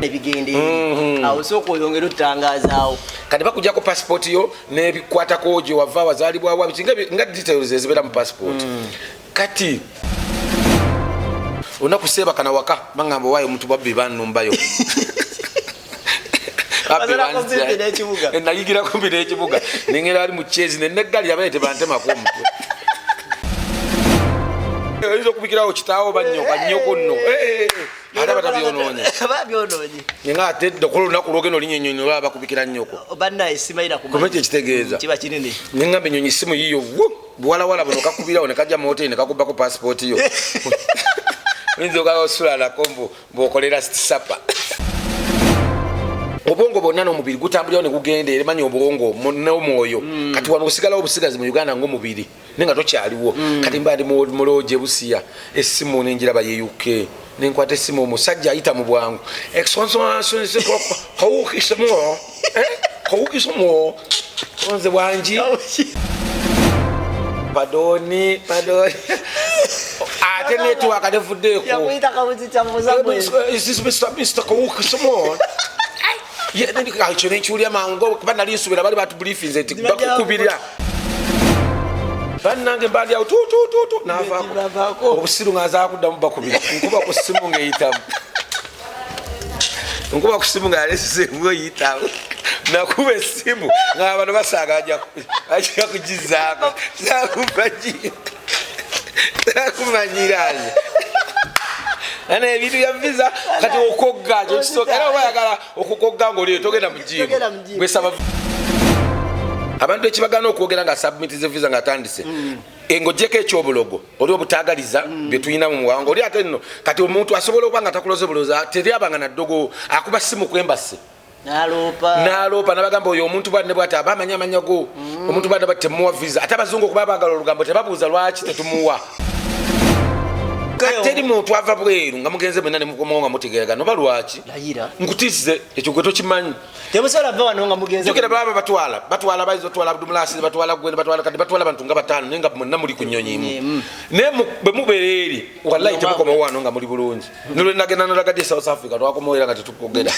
Ebigende awo, sooka oyongera otutangazaawo. Kati bakujjako passport yo n'ebikwatako, gye wava, wazaalibwawa, biki, nga details ezibeera mu passport. Kati olunaku seebakana waka, baŋŋamba owaayo omuntu, babbi bannumbayo. Wazala kumpi n'ekibuga. Nayigira kumpi n'ekibuga, nengera ali mu kyezi neneggalira baye tebantemako omutwe. Oyinza okubikirawo kitaawo, banyoka nnyoko nno. Ate batabyonoonye. Babyonoonye. Nga ate dda kola olunaku lwogenda olinya ennyonyi, olaba bakubikira nnyoko. Bannaye, simayira. Kuba ekyo ekitegeeza. Kiba kinene. Neŋŋamba ennyonyi simu yiyo wu buwalawala buno kakubirawo ne kajja mu hoteri ne kakubako pasipooti yo, oyinza okaba osula nako mbu bw'okolera sapa. Obwongo bwonna n'omubiri gutambulirawo ne gugenda era manya obwongo n'omwoyo. Kati wano osigalawo obusigazi mu Uganda ng'omubiri, naye nga tokyaliwo. Kati mba ndi mu lodge Busiya, essimu nenjiraba ye UK, nenkwata essimu, omusajja ayita mu bwangu kawukisemu kawukisemu onze bwangi, pardon, pardon, ate network tevuddeeko. Yakuyita kawuzikyamuza. Mr. Kawukisemu. Ekyo nenkiwulira mangu kuba nali nsuubira bali batubriefinze nti bakukubirira. Bannange, mbandi awo tutututu navaako. Navaako. Obusiru nga nzaa kuddamu bakubira, nkuba ku ssimu ng'eyitamu, nkuba ku ssimu nga yalesemu eyitamu. Nakuba essimu nga abantu basaaga bajja kugizaako. Sakumanyiraze ana ebintu bya visa. Kati okogga kyekisooka, era oba oyagala okukogga ngaoliyo togenda mu gym. Togenda mu gym. Gwesaba abantu ekibagaana okwogera nga submitize visa ng'atandise, ng'ogyeko ekyobulogo oli obutaagaliza bye tulina mu muwanga oli. Ate nno kati omuntu asobola okuba nga takuloze buloza, teryabanga naddogo, akuba simu kwembase. Naloopa. Naloopa nabagamba oyo omuntu bwati ne bwati, aba amanyi amanya go omuntu bwati bati, temuwa visa. Ate abazungu okuba baagala olugambo, tebabuuza lwaki tetumuwa. Teri muntu ava bweru nga mugenze mwenna nemukomawo nga mutegeeragana oba lwaki. Layira. Nkutiisize, ekyo gwe tokimanyi. Temusobola va wano nga mugenze. Jukira baba batwala bayinza otwala Abdumulasi, batwala gwe, batwala, kati batwala abantu nga bataano, naye nga mwenna muli ku nnyonyi emu, naye bwe mubeera eri, wallahi, temukomawo wano nga muli bulungi. Nolwe nagenda nolagadde e South Africa, twakomawo era nga tetukogera.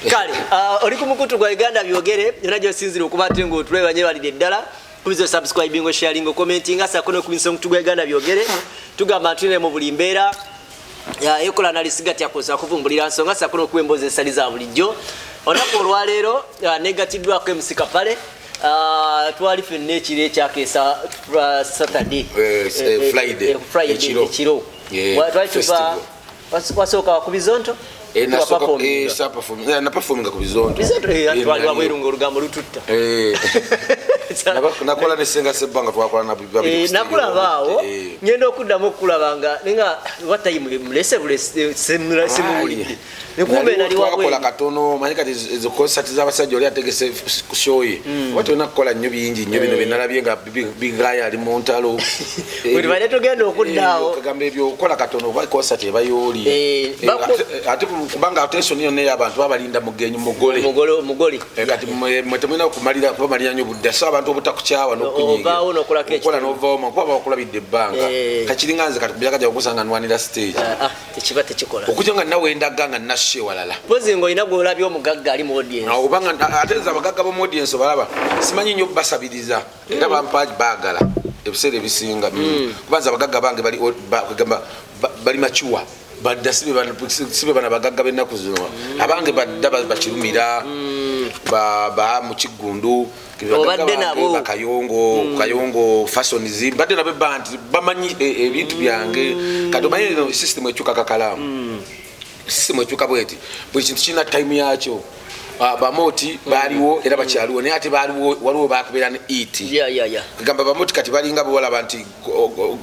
Kale oli ku mukutu gwa Uganda Byogere, yona gyosinzira okuba ate ngaotulaba, nyebalire ddala kubiza subscribing, sharing, commenting, sako nokubinsa omukutu gwa Uganda Byogere. Tugamba nti mu buli mbeera ekola nalisigatyakosa kuvumbulira nsonga sako nokuwa emboozi esali za bulijjo. Olunaku olwaleero negatiddwako MC Kapale. Twali ffenna ekiro ekyakeesa Saturday. Friday. Friday. Ekiro. Ekiro. Yeah, Twali tuva festival. wasooka ku Bizonto. Tuwa naperforminga ku Bizonto. Bizonto, twali naliyo. wabweru nga olugambo lututta. Nakola ne Senga Sebbanga, twakola na babiri ku stage. Nakulaba awo. Ngenda okuddamu okulaba nga nenga watayi mulese bulese, simuwulidde, nekumbe nali twakola wabweru. Katono manyi kati ezo concert z'abasajja, oli ategese ku show ye, oba tolina kukola nnyo bingi nnyo. Bino byenalabye nga bigaya ali mu ntalo. Bwe tubadde tugenda okudda awo. Kagamba ebyo okola katono oba concert eba yooli. Ate kubanga attention yonna ey'abantu babalinda mugenyi mugole. Mugole, mugole. Kati mwe temulina kumalira kubamalira nnyo budde, so abantu obutakukyawa n'okunyiiga. Ovaawo n'okolako okola ekitono. N'ovaawo kuba bakulabidde ebbanga. Kakiringa nze kati kubyakaja okusanga nwanira stage. Ah, ah, tekiba tekikola. Okujja nga nawe ndaga nga nasse walala. Pozi ng'olina gw'olabye omugagga ali mu audience. Awo obanga ate nze abagagga b'omu audience obalaba, simanyi nnyo basabiriza, era bampa baagala ebiseera ebisinga. Kuba nze abagagga bange bali kugamba bali mature badda, sibe bana bagagga b'ennaku zino. Abange badda bakirumira ba mu Kiggundu. Obadde nabo. Bakayongo, Kayongo Fasons, mbadde nabo ebba nti bamanyi ebintu byange. Kati omanyi eno system ekyuka kakalaamu, system ekyuka bweti, buli kintu kirina time yakyo. Bamoti baaliwo era bakyaliwo, naye ate baaliwo waliwo bakubeera ne it. Gamba bamoti kati balinga bwolaba nti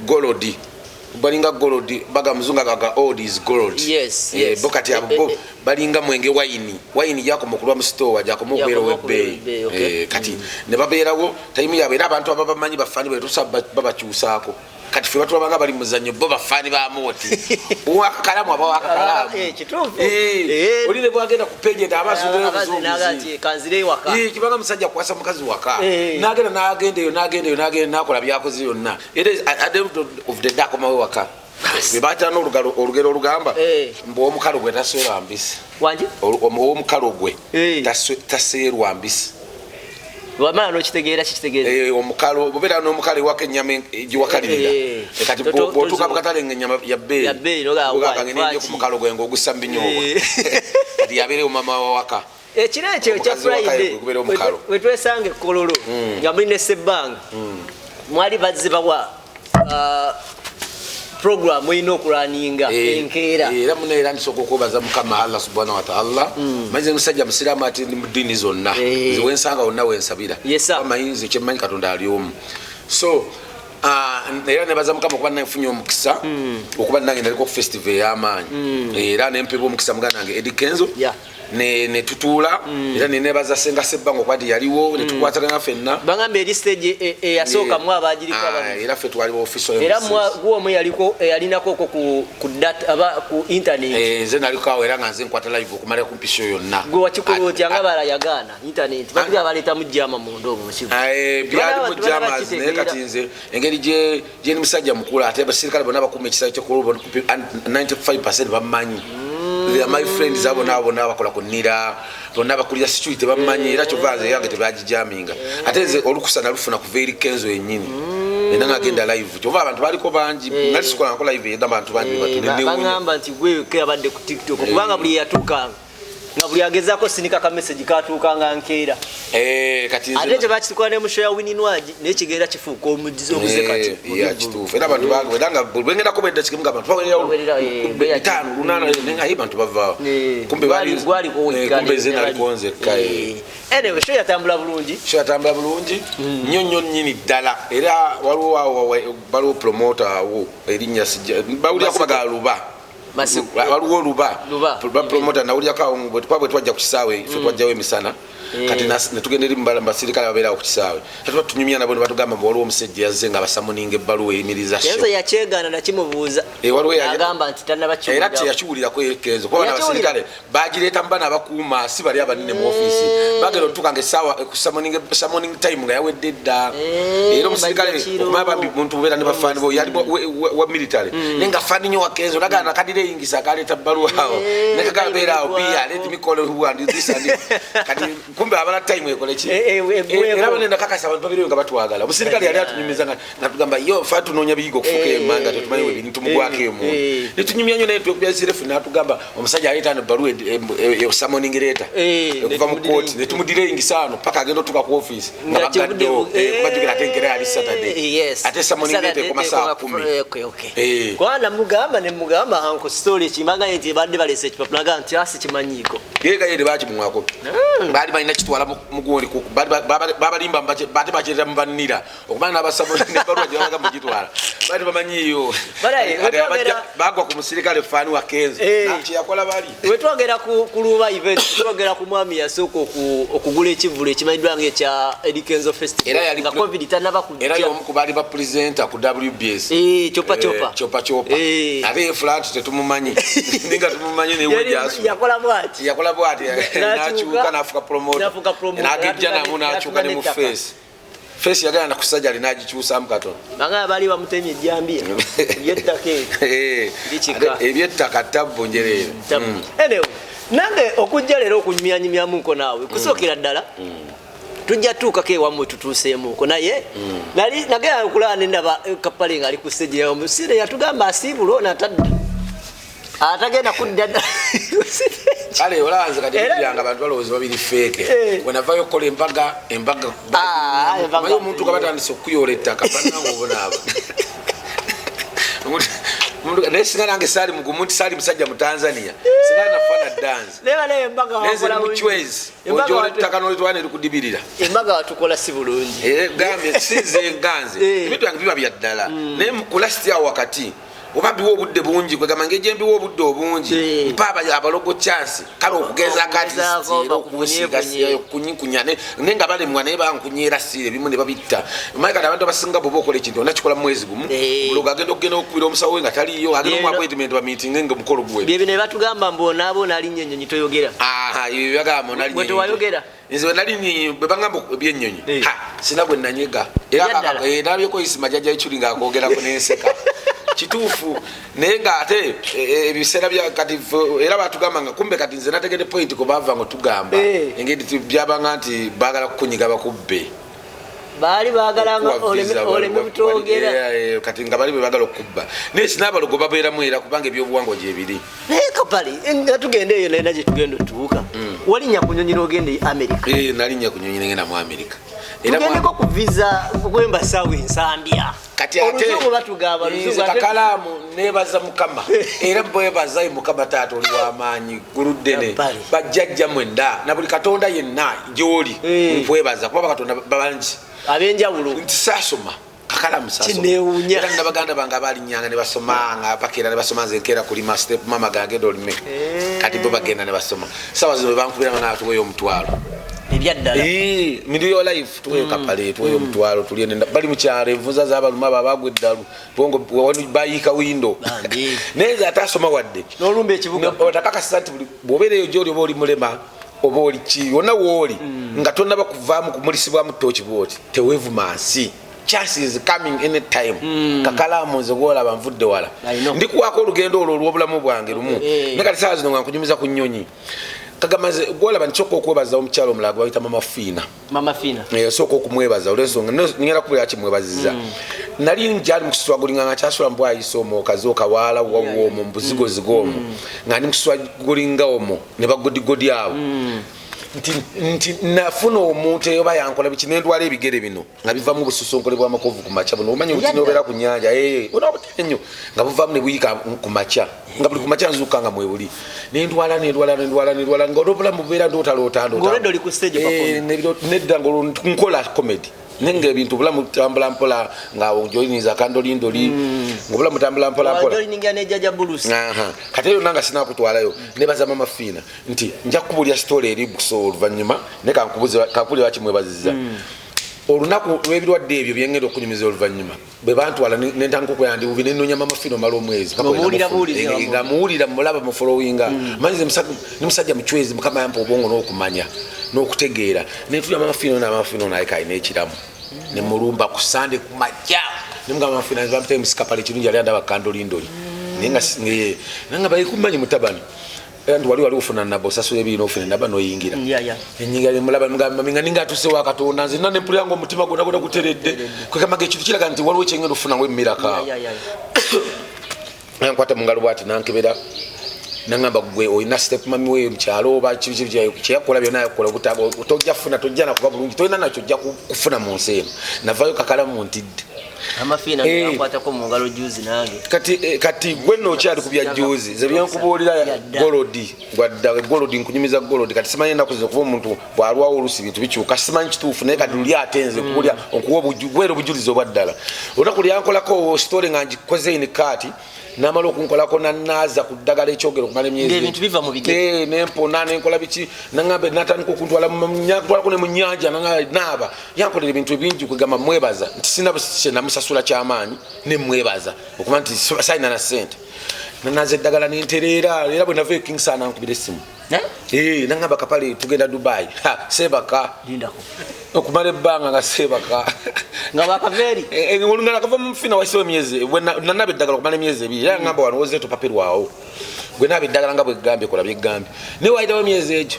gold, balinga gold, baga muzungu aga old is gold. Bo kati abo bo balinga mwenge, wayini. Wayini gyakoma okulwa mu store, gyakoma okubeera Gyakoma ow'ebbeeyi. okubeera ow'ebbeeyi, okay. Kati ne babeerawo time yaabwe, era abantu ababamanyi bafani bwetusa babakyusaako. Kati ffe batulabanga bali muzannyo, bo bafaani ba Amooti. Owakakalamu aba wakakalamu. Eh, kituufu. Eh, oli ne bwagenda ku page enda Abazi abazungirayo. Nti kanzire ewaka. Kibanga musajja kuwasa mukazi waka. Nagenda, nagenda eyo, nagenda eyo, nagenda, nakola byakoze yonna, era at the end of the day akomawo waka. Bebatera n'olugalo, olugero olugamba mbu omukalo gwe taseerwa mbisi. Wangi? Owomukalo gwe taseerwa mbisi. Wamala nokitegeera kikitegeeza? Eh, omukalo bubeera n'omukalo ewaka, ennyama giwakalirira. Kati bw'otuuka mu katale nga ennyama ya bbeeyi, Ya bbeeyi, n'ogamba, ogamba "Why, ngende ndye ku lwaki?" mukalo gwe ng'ogussa mu binyoobwa. Kati yabeerewo mama wa waka. Ekiro ekyo ekya Omukazi waka Friday ye gubeera omukalo. wetwesanga ekololo nga muli ne sebbanga, mwali bazze bawa program erina okulwaninga enkeera. Era muna, era ndisooka okwebaza Mukama Allah subhanahu wataala. Manyi musajja musiraamu, ate ndi mu ddiini zonna. Nze wensanga wonna wensabira. Yes, sir. Amanyi nze kyemmanyi Katonda ali omu. So era nebaza Mukama okuba nafunye omukisa okuba nange naliko ku festival ey'amaanyi, era nempebwa omukisa muganda wange Eddy Kenzo. Ne tutuula era nenebaza Senga Sebbanga okuba nti yaliwo, netukwatagana ffenna. Bagamba eri stage eyasooka mu abagiriko ababiri. Era ffe twali official Era MCs. Gwomu yaliko yalinako oko ku data aba ku internet. Eh, nze naliko awo era nga nze nkwata live okumala kumpi show yonna. Gwe wakikola otya nga bala yagaana internet, batugamba baleetamu jama munda omwo mukigo? Eh, byali mu jamas, naye kati nze engeri gye ndi musajja mukulu, ate abasirikale bonna bakuuma ekisaawe kyekulubo 95 bamanyi. They are my friends abo, nabo bonna bakola ku nira, bonna bakulira security bamanyi. Era kyova nze yange tebagijaminga, ate nze olukusa nalufuna kuva eri Kenzo yennyini, era nga agenda live, kyova abantu baliko bangi. Nali sikolanko live era abantu bangi bebatunenewunya. Bagamba nti gwe abadde ku TikTok, kubanga buli yatuukanga nga buli agezaako sinika ka message katuukanga nkeera. Kati nze Ate tebakitukola ne musho ya Winnie Nwagi, naye kigenda kifuuka omugizi oguze kati. Ya, kituufu. Era abantu bange era nga bwe ngendako bwedda kimu nga abantu Bawererawo, bawererawo bitaano, lunaana, naye nga ye bantu bavaawo. Kumbe Gwaliko wekka. Kumbe nze naliko nzekka. Anyway, show yatambula bulungi. Show yatambula bulungi nnyo nnyo nnyini ddala. Era waliwo awo waliwo promoter awo, erinnya sijja bawulirako, bagala Luba. Masiku. Waliwo Luba. Luba. Ba promoter nawulirako awo bwe twajja ku kisaawe, ffe twajjawo emisana. Kati netugenda eri mu basirikale babeerawo ku kisaawe, kati tunyumya nabo ne batugamba mbu waliwo omusajja yazze nga basamuninga ebbaluwa eyimiriza show. Kenzo yakyegaana, nakimubuuza. Eh, waliwo Agamba nti tannaba era kiwulira. Teyakiwulirako Kenzo kuba bano Yakiwulira. abasirikale bagireeta mu bano abakuuma, si bali abanene mu ofiisi. Bagenda otutuuka nga essaawa summoning time nga yawedde dda. Era omusirikale Bajja kiro. okumanya bambi muntu bubeera ne bafaani bo, yali wa military, naye nga faani nnyo wa Kenzo, nagana nakadireeyingisa akaleeta bbaluwa awo nekagabeera awo Bayibuli. bia let me call who and this and this. Kati kumbe abala time ekole ki? Eggweko. Era bane nakakasa abantu babireyo nga batwagala. Omusirikale yali atunyumiza nga natugamba yo fa tunoonya biyigo okufuuka emanga, tetumanyi webiri, tumugwako emu. Netunyumya nnyo naye, twekubya zirefu, natugamba omusajja aleeta no baluwa summoning letter okuva mu kooti, netumudileyingisa ano paka agenda otuuka ku office nga Nga bagaddewo. Bajjukira ate enkera yali Saturday, Yes. ate summoning letter Saturday ekoma saa ekoma 10. Okay. Kubanga namugamba nemugamba anko story kimanga nti badde balese ekipapula, nga nti asi kimanyiiko. Yega ye tebakimuwako, baali balina kitwala mugundi, babalimba bate bakireta mubanira okumanya nabasaba nebaluwa gyebabaga mugitwala, baali bamanyiyo. Balaye, Kati wetwogera bagwa ku musirikale faani wa Kenzo kyeyakola bali. Wetwogera ku Luba event, twogera ku mwami yasooka okugula ekivvulu ekimanyiddwa nga ekya Eddy Kenzo Festival Era yali nga COVID tanaba era kujja. Y'omu ku baali ba presenter ku WBS. Chopa Chopa. Chopa Chopa. Ate ye flat tetumumanyi, ninga tumumanyi Yali- newejasu. Yakola bwati. Yakola bwati. N'akyuka. Nakyuka nafuka promoter. N'afuuka promoter. Nagejja namu nakyuka ne mu N'attaka. face yagala nakusajja linagikyusamu katono. Bagamba baali bamutemye ejjambiya ebyettaka eryo. Bikika. Ate ebyettaka tabbu njereere. Anyway, nange okujja leero okunyumyanyumyamuko naawe, kusookera ddala tujja tuukako ewammwe tutuuseemuko, naye nali nagenda okulaba nendaba kapale nga ali ku stage, omusire yatugamba asiibula ono atadda atagenda kudda dda ku stage. Kale olaba nze kati Era ebintu byange abantu balowooza babiri fake. Wenavayo okukola embaga, Ah, embaga. omanyi omuntu nga batandise okukuyoola ettaka, bannange obonaaba. Naye singa nange saali mugumu nti saali musajja mu Tanzania, singa nafa naddanze. Naye banaye embaga Naye nze wakola ndi bulungi. muchwezi. Embaga Ojoola ettaka nolitwala nerikudibirira. Embaga watukola si bulungi. Gambye sinze nganze. Ebintu byange biba bya ddala, naye ku last awo wakati Oba mbiwa obudde bungi, kwegamba ngeri gyembiwa obudde obungi, mpa abalogo chance kale okugezaako at least Okugezaako, era okunsiiga, okunyikunnya, naye nga balemwa, naye bankunyeera siira ebimu ne babitta. Omanyi kati abantu abasinga bwoba okola ekintu onakikola mu mwezi gumu, omulogo agenda okugenda okukubira omusawo we nga taliyo, agenda omu appointment bamiitinge nga omukolo guwedde. Bye bino batugamba mbu onaaba onalinnya ennyonyi toyogera. Aha, ebyo byagamba onali Gwe tewayogera? Nze bwe nali bwe bagamba ebyennyonyi, ha, sina gwe nanyega. Era Ebyaddala? Nabyeko Isima jjajja Ichuli ng'akoogerako n'enseka. Kituufu, naye ng'ate ebiseera bya kati era batugamba nga kumbe kati nze nategedde point kwe baava nga tugamba engeri byabanga nti baagala kukunyiga bakubbe. Baali baagala nga Okuwa visa, oleme butwogera. Kati nga bali bwe baagala okukubba, naye sinabalogo babeeramu era kubanga ebyobuwangwa gyebiri. Naye Kapale, nga tugenda eyo nalina gye tugenda otuuka, walinnya ku nyonyi n'ogenda e America. Nalinnya ku nyonyi nengenda mu America. Era tugendeko ku visa gwembasawo ensambya. Kati ate oluzungu batugamba nze luzungu ate kakalaamu nebaza Mukama, era bwebazayo Mukama taata oli w'amaanyi guluddene, Yabbali. Bajjajja mwenda na buli katonda yenna gy'oli, nkwebaza kuba bakatonda bangi ab'enjawulo. Nti saasoma kakalamu, saasoma. Kineewuunya. Era nina baganda bange abalinnyanga ne basoma nga bakeera ne basoma, nze nkeera kulima, step mama gagenda olime. Kati bo bagenda ne basoma, sawa zino bebankubira nga tuweyo 500. Ebyaddala. Miliyo life tuweyo Kapale, tuweyo 500 tulye nenda bali mu kyalo, envunza z'abaluma abo abagwa eddalu bongo bayiika windo. Bambi. Naye nze ate asoma wadde n'olumba ekibuga. Otakakasa nti buli bw'obeera eyo gy'oli oba oli mulema oba oli ki wonna wooli nga tonnaba kuvaamu kumulisibwamu tooki bwoti teweevuma nsi. Chance is coming anytime. Kakalaamu nze gwolaba nvudde wala. I know. Ndikuwaako olugendo olwo olw'obulamu bwange lumu. Naye kati saawa zino nga nkunyumiza ku nnyonyi, kagamba nze gwolaba nsooka okwebaza omukyalo omulala gwe bayita Mama Fiina. Mama Fiina. Osooka okumwebaza olw'ensonga ngenda kubulira kimwebaziza. Nali nkyali mu kuswagulinga nga nkyasula mu bwayisa omwo kazi okawaala wawo omwo mu buzigozigo omwo, nga ndi mu kuswagulinga omwo ne bagodigodi abo, nti nafuna omuntu eyo oba yankola biki nendwala ebigere bino nga bivamu obususunkole bw'amakovu ku makya buno, omanyi obuti Yadda. nobeera ku nnyanja, bona obutene nnyo nga buvaamu ne buyiika ku makya, nga buli ku makya nzuuka nga mwebuli, nendwala nendwala nendwala nendwala nga olwobulamu bubeera ndootaloota ndoota. Ng'olwedda oli ku stage performing. Nedda ng'olwo nkola comedy, naye nga ebintu obulamu butambula mpola, nga joyiniza akandolindoli ng'obulamu butambula mpola mpola. Wajoyininga ne Jjajja Bulusi. Aha. Kati eyo nanga sinakutwalayo, nebaza Mama Fiina nti nja kukubulya story eri buso oluvannyuma, naye kankubulye lwaki mwebaziza. Olunaku lw'ebirwadde ebyo byengenda okunyumiza oluvannyuma bwe bantwala nentandika okulaba ndi bubi, nenoonya Mama Fiina omala omwezi paka Omuwulira we namufuna. buwulizi nga Nga muwulira, mulaba, mufollowinga. Manyi nze ndi musajja mucwezi, Mukama yampa obwongo n'okumanya n'okutegeera. Netulya Mama Fiina ono, Mama Fiina ono aleka alina ekiramu, nemulumba ku Sande ku makya, nemugamba Mama Fiina bampitayo musikapale ekirungi ali andaba kandolindoli, naye nga naye nga balikumanyi mutabani era nti wali ofuna naba osasula ebiri n'ofuna naba n'oyingira. Enyinga nemulaba mugamba nga ninga atuuse wa Katonda, nze nna nempulira nga omutima gwonna gwonna guteredde, kwegamba ekintu kiraga nti waliwo ekyengenda okufuna ngo emiraka awo. Nankwata mu ngalo bwati nankebera, nangamba gwe olina step mami we mukyalo oba kyeyakola byonna yakola tojja kufuna, tojja nakuba bulungi, tolina nakyo ojja kufuna mu nsi eno. Navayo kakalamu ntidde. Mama Fiina yankwatako mu ngalo juzi nange. Kati gwe nno okyali ku bya juzi, nze byenkubuulira Yadda. golodi gwadda golodi, nkunyumiza golodi. Kati simanyi ennaku zino kuba omuntu bw'alwawo oluusi bintu bikyuka, simanyi kituufu, naye kati luli ate nze nkubuulira nkuwa buweera obujulizi obwa ddala. Olunaku lyankolako story nga ngikoze in kaati, namala okunkolako nanaaza ku ddagala ekyogero okumala emyezi Ng'ebintu biva mu bigere. Nempona nenkola biki, naŋŋamba natandika okuntwala ntwalako ne mu nnyanja, naŋŋamba naaba, yankolera ebintu ebingi, kwegamba mwebaza nti sina kyenamusasula kyamaanyi, nemwebaza okuba nti salina na ssente, nanaza eddagala nentereera. Era bwe nava e Kingsana nankubira essimu. Eh? Naŋŋamba Kapale tugenda Dubai. Ha, seebaka. Lindako. Okumala ebbanga nga seebaka. Nga bakaveeri. Olungala kava mufina waisewo emyezi nanaba eddagala okumala emyezi 2, era ngamba wano woze topapirwawo gwe naaba eddagala nga bwegambye kola byegambye, naye wayitawo emyezi egyo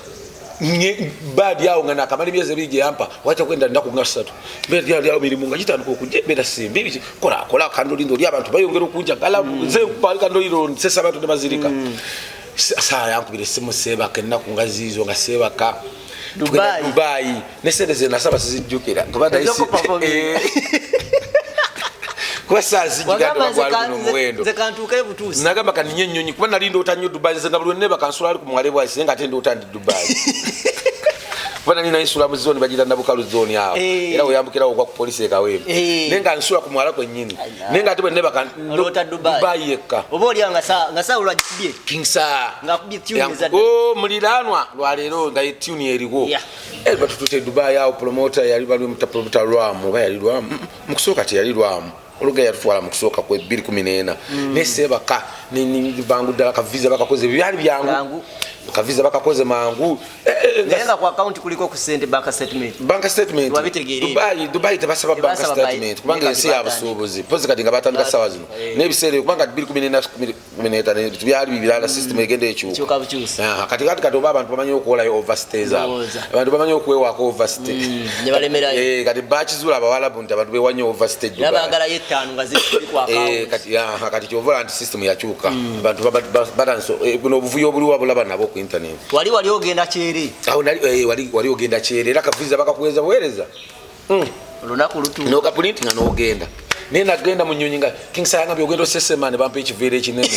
baadi awo nga nakamala emyezi 2 gyeyampa wayita kwenda nnaku nga 3 mbeera mirimu nga gitandika okujja embeera simbi biki kola kola kandolindo oli abantu bayongera okunjagala nze bali kandolindo nsesa abantu ne bazirika. Saa yankubira essimu seebaka ennaku nga ziizo nga seebaka. Dubai. Tugenda Dubai ne sente ze nasaba sizijjukira kuba naye Ez'okuperforminga. Kuba saa zijjukira Wagamba nze gwali guno omuwendo. nze kantuukeyo butuusi. Nagamba kaninye ennyonyi kuba nali ndoota nnyo Dubai, nze nga buli lwe neebaka nsula ali ku mwale bwasi, naye nga ate ndoota ndi Dubai. Kuba nali nansula mu zone bagiyita Nabukalu zone awo. Eh. Era weyambukirawo ogwa ku polisi e Kawempe. Eh. Naye nga nsula ku mwala kwennyini. Naye nga ate bwe nebaka Oloota Dubai. Dubai yekka. Oba olya nga Saul agikubye. King Saha. Ng'akubye tune eza Oh, muliraanwa lwaleero nga ye tune eriwo. Yeah. Eh, batutuuse e Dubai awo, promoter yali bali muta promoter Lwamu, oba yali Lwamu? Mu kusooka teyali Lwamu. Oluga yatutwala mu kusooka kwe 2014. Naye seebaka, bangu ddala ka visa bakakoze, byali byangu. Byangu. Ka visa bakakoze mangu. Naye nga ku account kuliko ku sente, bank statement. Bank statement. Wabitegeera. Dubai tebasaba bank Tebasaba statement kubanga naye ensi kati ya busuubuzi. Mpozi kati nga batandika ssaawa zino. N'ebiseera ebyo, kubanga 2014, 15 ebintu byali birala, system egenda ekyuka. Kyuka bukyusi. Aha, kati oba abantu bamanyi okuwolayo overstay zaabwe. Ndowooza. Abantu bamanyi okwewaako overstay. Ne balemerayo. Kati bakizuula abawalabu nti abantu beewanya overstay Era Dubai. baagalayo 5 nga ziri ku account. Kati, aha, kati kyova olaba nti system yakyuka. Abantu batandise, buno obuvuyo obuliwo bulaba nabo ku internet. Wali ogenda kyere. Awo nali, wali ogenda kyere era ka visa bakakuweereza buweereza. Olunaku lutuuka. Nokapulinti nga n'ogenda. Naye nagenda mu nnyonyi nga King Saha ngambye ogenda osesema, ne bampa ekiveera ekinene.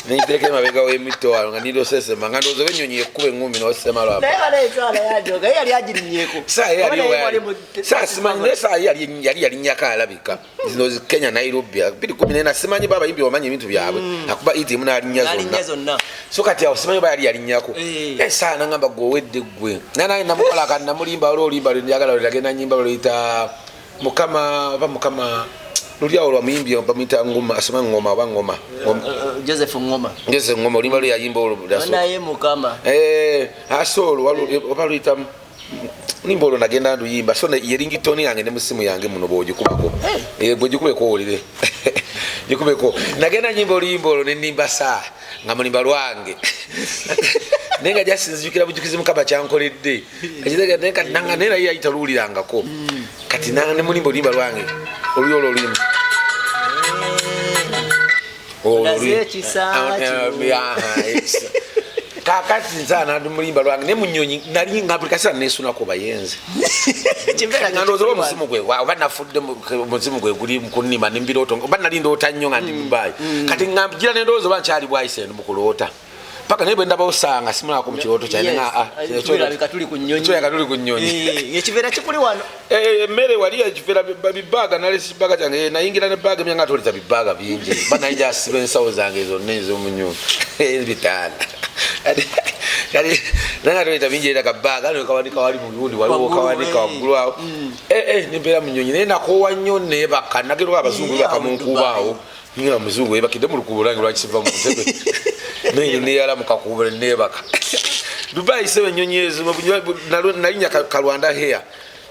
Nenkiteeka emabega w'emitto wano nga ninda osesema, nga ndowooza oba ennyonyi ekkuba eŋŋumi n'osesema lwapa. Naye bana esaala yajoga, ye yali agirinnyeeko. Saa ye Oba yali naye wali. wali mu- Saa simanyi, naye saa ye yali yalinnyako alabika. Zino zi Kenya Nairobi, 2014, simanyi ba abayimbi bamanyi ebintu byabwe. Akuba ETM n'alinnya N'alinnya zonna. zonna. So kati awo simanyi oba yali yalinnyako. Eh. Naye saa nangamba gwe owedde ggwe. Naye nange namukola akati namulimba, olwo oluyimba lwe njagala lwe nagenda nnyimba luyita Mukama oba Mukama luli awo lwa muyimbi bamuyita Ngoma, asoma Ngoma oba Ngoma. Ngoma. Joseph Ngoma. Joseph Ngoma, oluyimba lwe yayimba olwo lwasooka. Naye Mukama. Ase olwo oba luyita limba olwo nagenda nduyimba, so ye ringtone yange ne mu simu yange muno bw'ogikubako. Bw'ogikubeko owulire. Gikubeko. Nagenda nyimba oluyimba olwo ne nnimba saa nga mulimba lwange. Naye nga just nzijukira bujukizi Mukama kyankoledde. Ekitegeeza naye kati nanga naye naye yali taluwulirangako. Kati ne mulimba oluyimba lwange. Oluyi olwo oluyimba. Olwo Olaze oluyimba. ekisa kino. Ekisa. Kaakati nze anadumulimba lwange ne mu nnyonyi nali nga buli kaseera neesunako bayenze. Kibeera Nga ndowooza oba omuzimu gwe, oba nafudde omuzimu gwe guli mu kunnima ne mbirooto, oba nali ndoota nnyo nga ndi Dubai. Kati nga ngira ne ndowooza oba nkyali Bwaise mu kuloota. Paka naye bwe ndabawo saa nga simulako mu kirooto kyange, Yes. nga, Tulabika tuli ku nnyonyi. Tulabika tuli ku nnyonyi. Ekiveera kikuli wano. Emmere wali ekiveera bibaaga, nalesi bibaaga kyange, nayingira ne baaga emya nga toleta bibaaga bingi. Ba naye njasiba ensawo zange zonna ez'omu nnyumba. Ebitaano. Kati, naye nga toleta bingi era kabaaga, ne kawanika wali mu gundi, waliwo Waggulu, kawanika waggulu awo. Nembeera mu nnyonyi, naye nakoowa nnyo neebaka. Nagenda oba abazungu Ye, bebaka awo mu nkuubo awo. Dubai. Nga muzungu yeebakidde mu lukuubo lwange lwaki siva mu ntebe. Naye neyala mu kakuubo ne neebaka. Dubai sebe ennyonyi ezo, nalinnya ka Rwanda Air.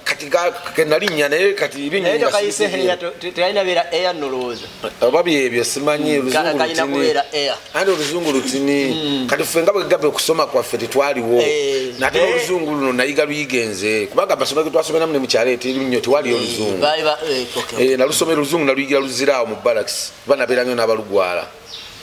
Kati ke nalinnya naye kati ebyennyonyi Naye nga tokayise sibitegeera. Air, tekalina beera Air nolowooza. Oba byebyo simanyi, oluzungu Kalina lutini. kubeera Air. Anti oluzungu lutini. Kati ffe nga bwe gabwe okusoma kwaffe tetwaliwo. Nate n'oluzungu luno nayiga luyigenze. Kubanga amasomero ge twasomeramu ne mu kyalo eteri nnyo tewaliyo oluzungu. Baali ba-, okay. Nalusomera oluzungu naluyigira Luzira awo mu barracks. Kuba nabeera nnyo n'abalugwala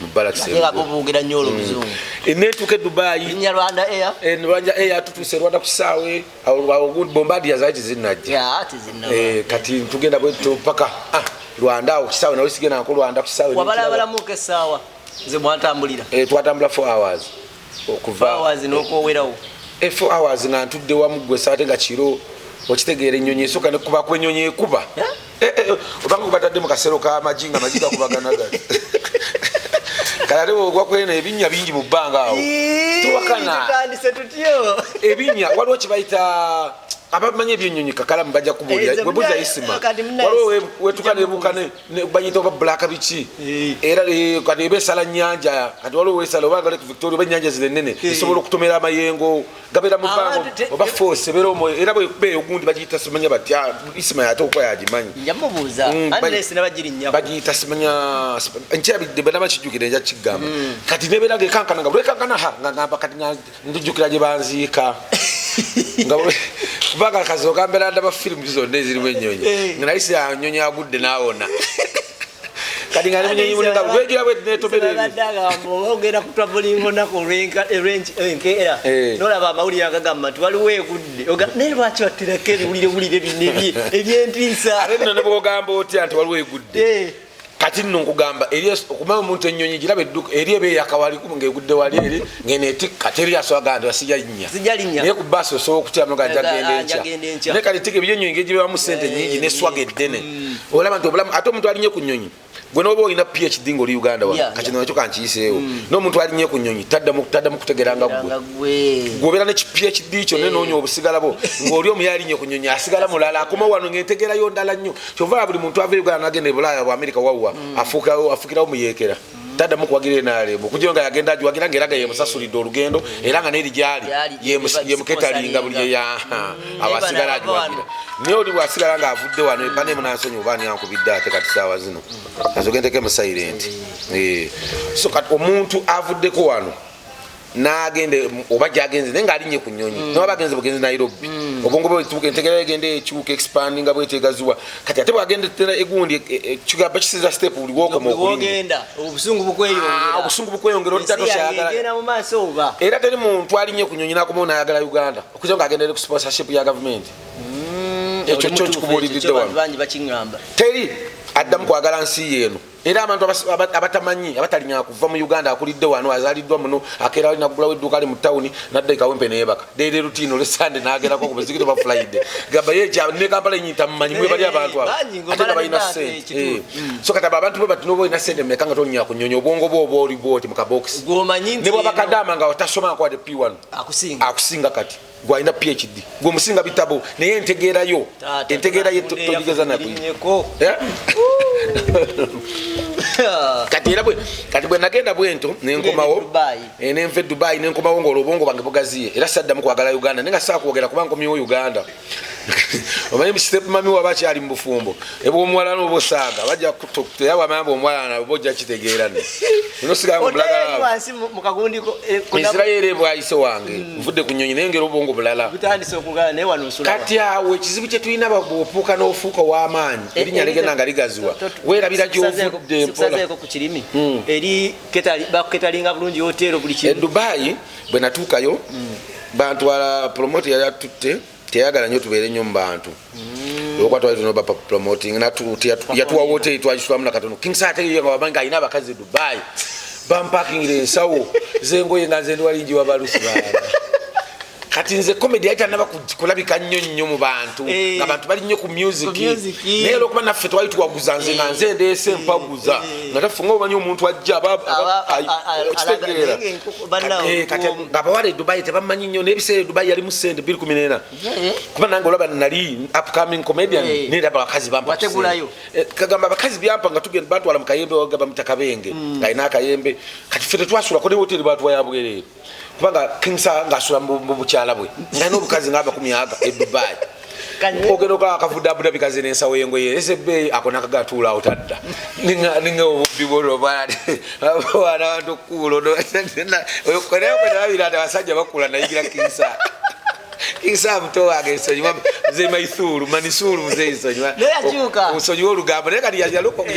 mu barracks. Ate nga bo boogera nnyo olwo oluzungu. Neetuuka e Dubai. Linnya Rwanda Air. Rwanda Air, tutuuse Rwanda ku kisaawe. Awo gundi Bombardier zaali tezinnajja. Ya, tezinnaba. Kati tugenda bwetyo paka, Rwanda awo ku kisaawe, nawe sigenda nako Rwanda ku kisaawe. Wabalabalamuko essaawa ze mwatambulira? Twatambula 4 hours. Okuva 4 hours n'okwowerawo. 4 hours nga ntudde wamu ggwe essaawa ate nga kiro. Okitegeera ennyonyi esooka nekuba ku ennyonyi ekuba. Obanga kubatadde mu kasero k'amagi nga amagi gakubagana gati. Kale ate bw'ogwa kweno ebinnya bingi mu bbanga awo. Tuwakana. Tutandise tutyo. Ebinnya waliwo kye bayita abamanyi ebyennyonyi kakalamu bajja kubuulira. Nze Bwe buuza munnaye, Isima. kati munnaye Waliwo wetuuka nja nebuuka ne bayita oba black biki. Era, kati eba esala nnyanja. Kati waliwo weesala oba nga Lake Victoria oba ennyanja zino ennene, esobola okutomera amayengo gabeera mu bbanga Abantu oba force ebeera omwo. Era bw'ekuba eyo gundi bagiyita simanya batya, Isima yate okuba yagimanyi. Nja mubuuza. Anti naye sinabagirinnyaako. Bagiyita simanya, nkyabidde bwe nabakijjukira nja kigamba. Kati nebeera ng'ekankana nga lwekankana ha, nga ngamba kati nga ndijjukira gye banziika. Nga kubanga kasooka mbeera ndaba firimu zonna ezirimu ennyonyi. Nga naye si ya nnyonyi agudde n'awona. Kati nga ne munyonyi muli nga lwegira bwe neetomera ebyo. Babadde agamba oba ogenda ku traveling olunaku olw'enkeera. N'olaba amawulire agagamba nti waliwo egudde. Naye lwaki batterako ebiwulirewulire bino eby'entiisa? Ate nno ne bw'ogamba otya nti waliwo egudde. Kati nno nkugamba, eri okumanya omuntu ennyonyi giraba edduka eri eba eyakawali ng'egudde wali eri ng'eneetikka, teri asobola gamba nti sijja linnya. Sijja linnya. Naye ku baasi osobola okutyamu nga nja Nga, genda ah, enkya. nja genda enkya. Naye kati tika ebyennyonyi ngegibebamu sente nyingi neswaga eddene, olaba nti obulamu, ate omuntu alinnye ku nnyonyi, gwe noba olina PhD ng'oli Uganda wano, kati nakyo kankiyiseewo, n'omuntu alinnye ku nnyonyi taddamu kutegeera nga ggwe. Nga gwe. Gwobeera ne PhD kyo nenoonya obusigala bwo, ng'oli omuye alinnye ku nnyonyi asigala mulala, akoma wano ng'entegeerayo ndala nnyo. Kyova buli muntu ava e Uganda nagenda e Bulaaya, bu Amerika, wawwa afuukirawo muyeekera, taddamu kuwagira enaalemu okujja nga yagenda agiwagira, ngaera nga yemusasulidde olugendo, era nga neri gyali Gyali, yemuketalinga buli awo Naye asigala bano abava agiwagira. Naye oli bwasigala ng'avudde wano ebane munansonyi oba ani ankubidde, ate kati saawa zino azogendeko mu silent. So kati omuntu avuddeko wano n'agenda oba gyagenze, naye ng'alinnye ku nnyonyi, noba bagenze bugenzi Nairobi, obwongo bwe butuuka, entegeera egenda ekyuka, expandinga bwetegaziwa. Kati ate bwagenda tera egundi kigamba kisiza step buli wokoma Buli okulinnya. wogenda obusungu bukweyongera. Ah, obusungu bukweyongera, Ensi odda yange tokyayagala. egenda mu maaso oba? Era teri muntu alinnye ku nyonyi nakomawo nayagala Uganda okujja nga agendere ku sponsorship ya gavumenti. Ekyo Oli kyo mutuufu, kikubuuliridde ekyo wano. Abantu bangi bakiŋŋamba. Teri addamu kwagala nsi yeeno. Era abantu abatamanyi, abatalinya kuva mu Uganda, akulidde wano, azaaliddwa muno, akeera ali nagulawo edduuka ali mu tawuni, nadda ekawempe neyebaka daily routine, olwesande nagerako ku muzikiti oba Friday, gamba ye ne Kampala enyi tamumanyi. Mwe bali abantu abo Bangi ate nga ng'omala balina ne sente. ekituufu. So kati abo abantu bwe bati, noba olina sente meka nga tolinya ku nnyonyi, obwongo bwo oba oli bwoti mu kabokisi. Gwomanyi nti Ne bwaba eno kadaama nga otasoma nkwade P1, akusinga. Akusinga. Kati gwalina PhD, gwemusinga bitabo, naye entegeerayo, Taata, entegeerayo tunafunde togigeza eyaffe naku. erinnyeko. Eh? Kati era kati bwe nagenda bwento nenkomawo, Tugenda e Dubai. Nenva e Dubai nenkomawo ngaolwo obwongo bwange bugaziye, era saddamu kwagala Uganda, naye nga saakwogera kuba nkomyewo Uganda. Omanyi step mami waba akyali mu bufumbo ebwomuwala nobosaaga bajja era bwamanya bwomuwala nabo ojja kitegeera ne nosigala nga Oddayo omulagala. wansi mu kagundiko Enzirayo bwayise wange nvudde ku nyonyi, naye ngera obwongo bulala. Butandise okugala, naye wano osula. Kati awo ekizibu kye tulina, bwofuuka n'ofuuka ow'amaanyi, erinnya ligenda nga ligaziwa, weerabira gy'ovudde mpola. Sikusazeeko ku kirimi eri bakuketalinga bulungi hoteero buli E kimu? Dubayi bwe natuukayo, bantwala, promoter yali atutte teyayagala nnyo tubeere nnyo mu bantu, olwokuba twali tulina oba promoting, yatuwa woteri twagisulamu nakatono. King Saha ate nga wabangi alina abakazi e Dubayi, bampakingira ensawo zengoye nga nze ndi walingi wabalusi baana. Kati nze comedy yali tanaba kulabika nnyo nnyo mu bantu, nga bantu bali nnyo ku music. Ku music. Naye olwokuba naffe twali tuwaguza, nze nga nze ndeese mpaguza, nga tafe nga omanyi omuntu ajja okitegeera. Alaga- naye ng'enkoko bannawo, Kati omu. ng'abawala e Dubai tebamanyi nnyo, n'ebiseera e Dubai yalimu sente 214, kuba nange olaba nali upcoming comedian, nendaba abakazi bampa ku Wategulayo. sente. Kagamba abakazi byampa nga tugenda bantwala mu kayembe, wagamba muta Kabenge ng'alina akayembe. Kati ffe tetwasulako ne hoteri batwa ya bwereere, kubanga King Saha ng'asula mu bukyala bwe, ng'alina obukazi nga 20 aga e Dubai. Ogenda okola akavudde Abu Dhabi, kaze n'ensawo y'engoye ese ebbeeyi, ako nakagatuula awo tadda, ninga obubbi bwolwobaana abantu okukuula nabira nti abasajja bakula. Nayigira King Saha, King Saha muto wange, nsonyiwa nze maithuru manisuru muzeyi, nsonyiwa. Naye yakyuka. Nsonyiwa olugambo, naye kati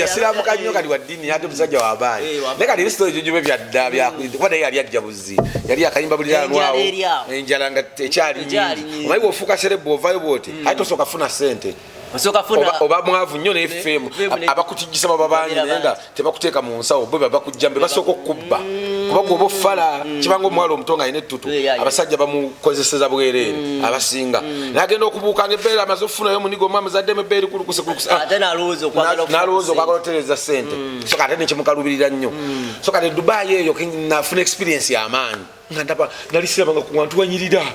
yasiramuka nnyo, kati wa ddiini, ate musajja w'amaanyi. W'amaanyi. Naye kati ebisitole gyojube byadda kuba naye yali ajja buzi, yali akayimba buliranwawo. Enjala eri awo. Enjala nga ekyali Ekyali nyingi. nyingi. Omanyi bwofuuka celeb, ovayo bwoti, aye tosooka funa sente. Osooka funa Oba mwavu nnyo naye fame. Fame Abakutijjisa baba bangi, naye nga tebakuteeka mu nsawo, bo babakujja mbe basooka okukubba, kuba gwoba ofala kibanga omuwala omuto nga alina ettutu, abasajja bamukozeseza bwereere abasinga, nagenda okubuuka nga ebbeere amaze okufunayo omunigo omw amuzaddemu ebbeere kulukuse kulukuse. Ah, Ate nalowooza okwagala okufuna nalowooza ku okwagala otereeza sente, so kati ate nekimukalubirira nnyo. So kati Dubai eyo nafuna experience y'amaanyi, nga ndaba nali sirabanga ku wantu wanyirira,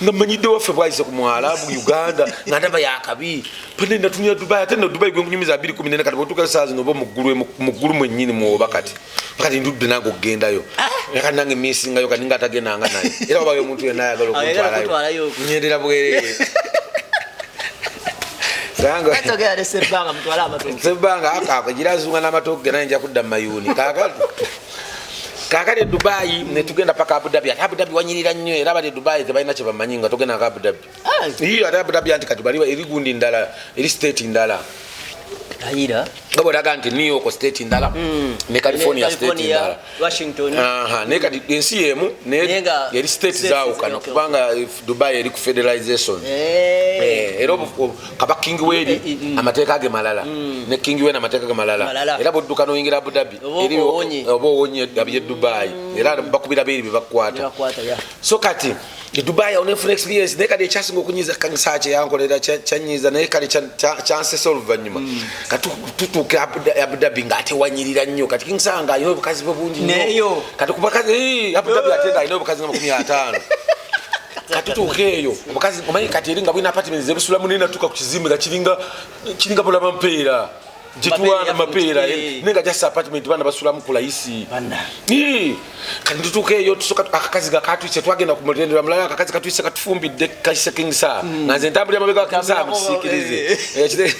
nga manyidde waffe bwayise ku mwala mu Uganda, nga ndaba yakabi pane natunira Dubai. Ate no Dubai gwenkunyumiza 214, kati bwotuuka saa zino oba muggulu mu ggulu mwennyini mwoba. Kati ndudde nange okugendayo. Kati nange misingayo, kati nga atagendanga naye, era wabayo omuntu yenna ayagala Ayagala okuntwalayo, okutwalayo. nyendera bwereere. Togera ne Sebbanga mutwale amatooke. Sebbanga akaako gira azunga n'amatooke ge, naye nja kudda mu mayuuni. Kaakati e Dubayi netugenda paka Abu Dhabi. Ate Abu Dhabi wanyirira nnyo, era abali e Dubayi tebalina kyebamanyi nga togenda nga Abu Dhabi. Iyo ate Abu Dhabi anti kati bali eri gundi ndala, eri state ndala. Ayira. Nga bweraga nti New York state ndala ne California Ne state ndala. Washington. Aha, naye kati ensi yemu Naye naye nga eri state states zaawukana kubanga Dubai eri ku federalization. Era kaba king weri amateeka ge malala ne king wen amateeka ge malala. Malala. Era bwodduka n'oyingira Abu Dhabi Oba eri owonye. Oba owonye abye Dubai, era bakubira beeri be bakukwata. Bakwata ya. So kati e Dubai awo nenfuna experience, naye kati ekyasinga okunyiza kanisa kye yankolera kyanyiza, naye kale kyansesa oluvannyuma. Kati tutuuka Abu Dhabi ng'ate wanyirira nnyo. Kati kinsanga ng'alina obukazi bwe bungi nnyo. Neeyo. Kati ku bakazi Abu Dhabi ate ng'alina obukazi nga 50. Kati tutuuka eyo obukazi omanyi kati eri nga bulina apartment zebusulamu, naye natuuka ku kizimbe nga kiringa bulaba mpeera gyetuwaana Mapeera, mapeera, naye nga just apartment baana basulamu ku layisi. Banna. Ii, kati tutuuka eyo tusooka akakazi nga katwise, twagenda ku mutendera mulala, akakazi katwise katufumbidde kayise King Saha, nga nze ntambulira mabega wa King Saha Ntambulira mukisikirize.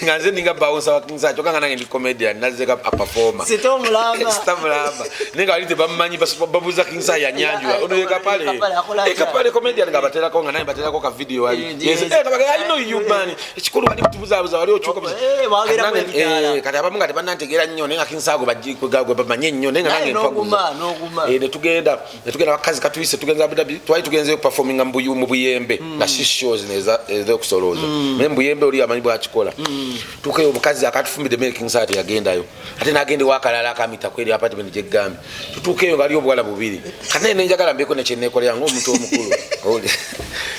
Nga nze ninga bouncer wa King Saha, kyokka nga nange ndi comedian nazzeka aperformer. Sita omulamba. Sita mulamba, naye nga bali tebamumanyi, babuuza King Saha yanyanjula ono ye Kapale. Kapale akola atya? Kapale comedian nga baterako, nga nange baterako ka video wali. Yes. Yes, kabaga, I know you man, ekikulu wali kutubuzaabuza wali okyuka. Wabeera Kati nange, kwebitaala. Kati abamu nga tebannantegeera nnyo, naye nga King Saha gwe bamanye nnyo, naye nga Naye nange n'oguma, mpaguza. N'oguma. Netugenda bakazi katuyise tugenza Abu Dhabi, twali tugenzeyo kuperforminga mu Buyembe nga si shows ez'okusolooza, naye mu Buyembe oli amanyi bwakikola. Tukeyo omukazi akatufumbidde mere, King Saha teyagendayo, ate nagenda ewakalala akamita kweri apartment gyegambye. Tutuukeyo nga aliyo obuwala bubiri. Kati naye nenjagala mbeeko nekyenekolera ngaomuntu omukulu.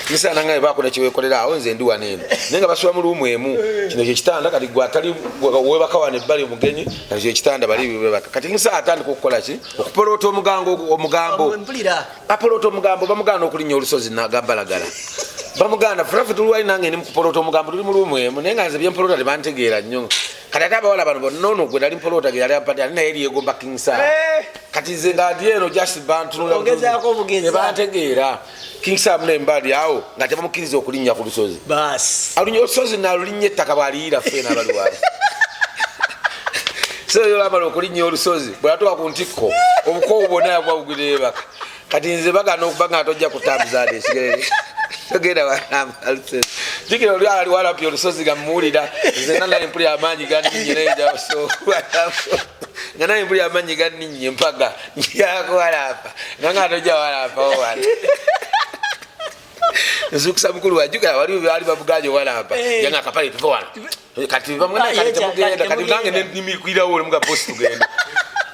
King Saha nangaye baako nekyewekolera awo, nze ndi wano eno, naye nga basula mu room emu. Kino kyekitanda, kati gwe atali webaka wano ebbali omugenyi, kati kyekitanda bali bebaka. Kati King Saha atandika okukola ki? Okupoloota omugango omugambo. Mpulira. Apoloota omugambo, bamugaana okulinnya olusozi nagabalagala, bamugaana. Fulafe tuli wali, nange ndi mukupoloota omugambo, tuli mu room emu, naye nga nze byempoloota tebantegeera nnyo. Kati ate abawala bano bonna, ono gwe nali mpoloota ge yali ampadde, ali naye lyegomba King Saha. Kati nze nga ndi eno just bantunula. Ogezaako obugeza. Tebantegeera. King Saha muna embali awo nga tebamukkiriza okulinnya ku lusozi. Basi. Alunya olusozi nalulinnya ettaka bwaliyira ffeena abali wali. So yolamala okulinnya olusozi, bwatuuka ku ntikko obukoowu bwonna yabwabugwira ebaka. Kati nze bagana okuba nga tojja kutambuzaade ekigere togenda walamba lusozi, jukira oli ali walapya olusozi nga muwulira nze nanaye mpulira amaanyi ganninye, naye nga naye mpulira amaanyi ganninye mpaga njakuwalampa nga tojja walampawo wala. Nzukusa mukulu wajukira wali baali bavuganye walampa. Yanga akapale tuve wano kati bamwe Ah, kati ye, temugenda. kati Kati nange temugenda. nimikwirawo olimuga bosi tugenda.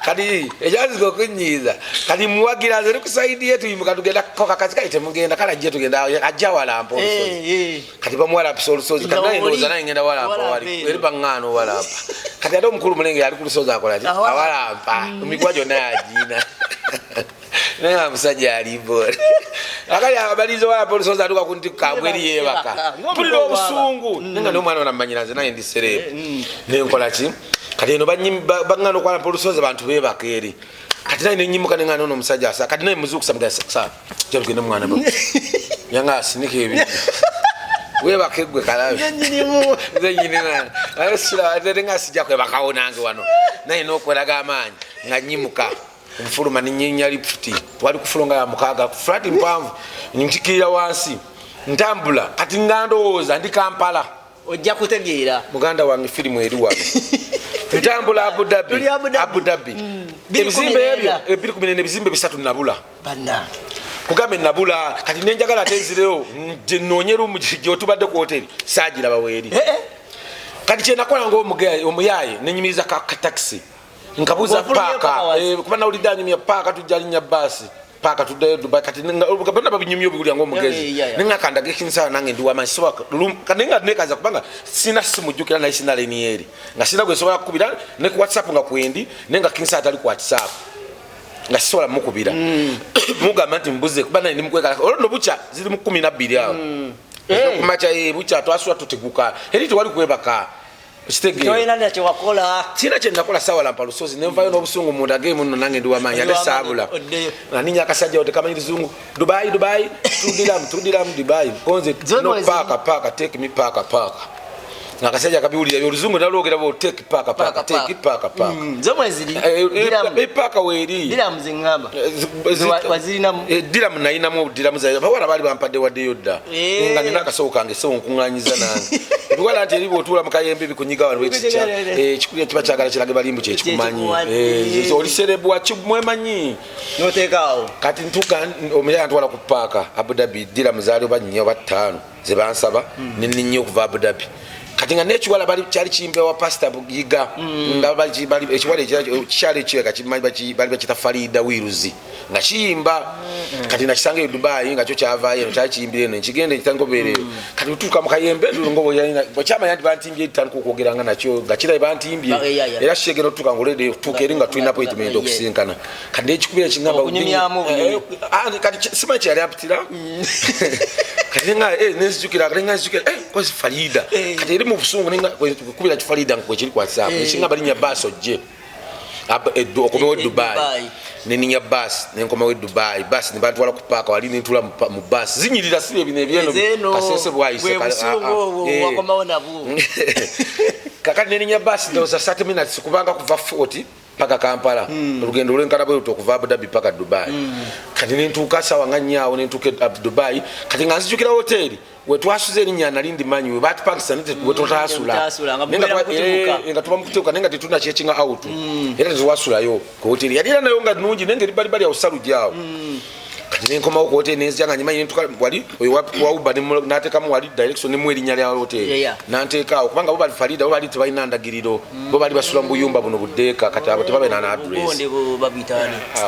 Kati ekyanzika okunyiiza, kati muwagira nze nikusaidi ye tuyimuka tugenda kokakazi kali temugenda kale ajje tugenda ajja walampa olusozi. Kati bamuwalampisa olusozi, kati Nga naye ndowooza oli- naye ngenda walampa walampa wali eno. eri baŋŋaana owalampa. Kati ate omukulu mulenge ali ku lusozi akola ki? Awalampa. Awalampa emigwa gyonna yagiina, naye nga musajja alimbola akali abaliza owalampa olusozi atuka ku ntikko kabweri yeebaka. Yeebaka. Mpulira obusungu, naye nga n'omwana onamanyira nze naye ndi sereebu nenkola ki? Kati eno baŋŋaana okwalampa olusozi, abantu beebaka eri. Kati naye nenyimuka neŋŋaana ono omusajja asa, kati naye muzuukusa mugaa sa tugende mwana ba yanga asinika ebintu webaka eggwe kalabe. Nnyinimu. Nze nyini mwana aye sira ate nga sijja kwebakawo nange wano, naye n'okweraga amaanyi nga nyimuka nfuluma nenyinya lifuti, twali ku floor nga ya 6, flat mpanvu, nkikirira wansi ntambula. Kati nga ndowooza ndi Kampala. Ojja kutegeera. Muganda wange, firimu eri wano, ntambula Abu Dhabi. Tuli Abu Dhabi. Abu Dhabi. 2014. Ebizimbe ebyo 2014, ebizimbe bisatu nabula. Banna. Kugambe nabula. Kati nenjagala ate nzireyo noonye room gyotubadde ku hoteri, saagiraba weeri. Kati kyenakola nga omuyaye nenyumiriza ka taxi nkabuuza Ng'ofulumye paaka. paka Kuba nawulidde anyumya paaka tujja linnya baasi paaka tuddayo Dubai. Kati bonna babinyumya obiwulira ngaomugezi. Nenga kandaga ekinsala nange ndi wamanyi naye nga nekaza kubanga sina simujjukira, naye sina lenieri nga sina gwe nsobola kukubira ne ku WhatsApp nga kwendi, naye nga King Saha atali ku WhatsApp nga sisobola mukubira mugamba nti mbuze, kuba naye ndimukwekala. Olwo nno bukya ziri mu 12 awo kumakya, bukya twasula tuteguka eri tewali kwebaka, okitegeera? Tolina na kyewakola. Sina kyenakola, sawalampa lusozi nenvayo n'obusungu mundage muno nange ndi wamanyi ate Ndi wamaanyi, saabula. oddeyo. Naninya akasajja awo tekamanyi luzungu, Dubai, Dubai tudiramu tudiramu Dubai konze Zona no wezi- paaka paaka take me paaka paaka. Akasajja kabiwulira oluzungu nalwogera bo take paka paka take paka paka. Zomwe ziri. E paka weeri. Diramu zingamba. Wazirinamu. Diramu nayinamu diramu za bawala bali bampadde waddeyo dda. Nga nina akasawo kange sewo nkuŋŋaanyiza nange. Ebiwala nti eri bw'otuula mu kayembe bikunyiga wano ekikya. Ekikulya kiba kyagala kirage balimbu kye kikumanyi. Oli serebwa kimwemanyi. N'oteekaawo. Kati ntuuka omuyaya ntwala ku paaka Abu Dhabi diramu zaali oba 4 oba 5 ze bansaba ne nninnya okuva Abu Dhabi. Kati nga n'ekiwala bali kyali kiyimba wa Pastor Bugiga nga bali ekiwala ekyali ekireka kimanyi bali bakita Farida Wiruzi nga kiyimba. Kati nakisanga e Dubai nga kyo kyavaayo eno kyali kiyimbira eno nkigenda ekitangobeera eyo. Kati otuuka mu kayembe bwekyamanya nti bantimbye etandika okwogera nga nakyo nga kirabe bantimbye era kigenda otuuka ng'olede otuuka eri nga tulina appointment okusinkana. Kati n'ekikubira ekingamba kati simanyi kye yali ampitira. Kati nga nenzijukira kati nga nzijukira kozi Farida. Kati eri mu busungu nenga kubira ki Farida nkwe kiri kwa WhatsApp. Ekinga balinya bus ojje okomewo Dubai. Neninya bus nenkomawo Dubai. Bus ne bantwala ku park wali nentula mu bus. Zinyirira si ebino ebyeno kasese bwayise wakomawo nabwo. Kakati neninya bus ndowooza 30 minutes kubanga kuva 40 paka Kampala. Olugendo olwenkana bwe okuva Abu Dhabi paka Dubai. Kati nentuuka sawa nga nnyo nentuuka Dubai. Kati nga nzijukira hoteli we twasuze erinnya nali ndimanyi we batupangisa we totaasula nga tuba mukutebuka naye nga tetulina kyekinga out era tetwasulayo ku hoteli yali era nayo nga nnungi naye nga eribalibali awo salugi awo. Kati nenkomawo ku hoteli nenzija nga nyimanyi nentuuka wali oyo wa Uber n'ateekamu wali direction nemu erinnya lya hoteli n'anteeka awo kubanga bo bali Farida bo bali tebalina ndagiriro bo bali basula mu buyumba buno buddeeka kati abo tebabeera na address.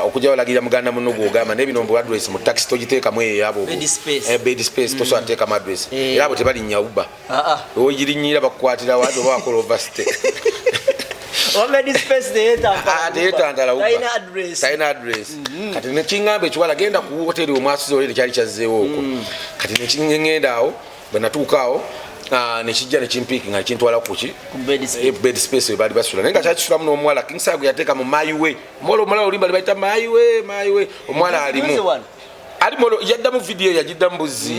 Okujja balagirira muganda muno gw'ogamba naye bino mbu address mu taxi togiteekamu eyo eyabo bed space tosobola kuteekamu address era abo tebalinnya Uber ogirinnyira bakukwatira wadi oba wakola overstay. Teyetantala talina address. Kati nekingamba ekiwala genda ku hoteli omwasuze olere kyali kyazzeewo okwo. Kati nekingenda awo bwe natuuka awo nekijja nekimpiiki nga kintwala kuki bed space we baali basula naye nga kyakisulamu n'omuwala King Saha gwe yateeka mu mayiwe. Omuwala omulala olimba libayita mayiwe mayiwe omuwala alimu alimu yaddamu video yagiddamu buzzi.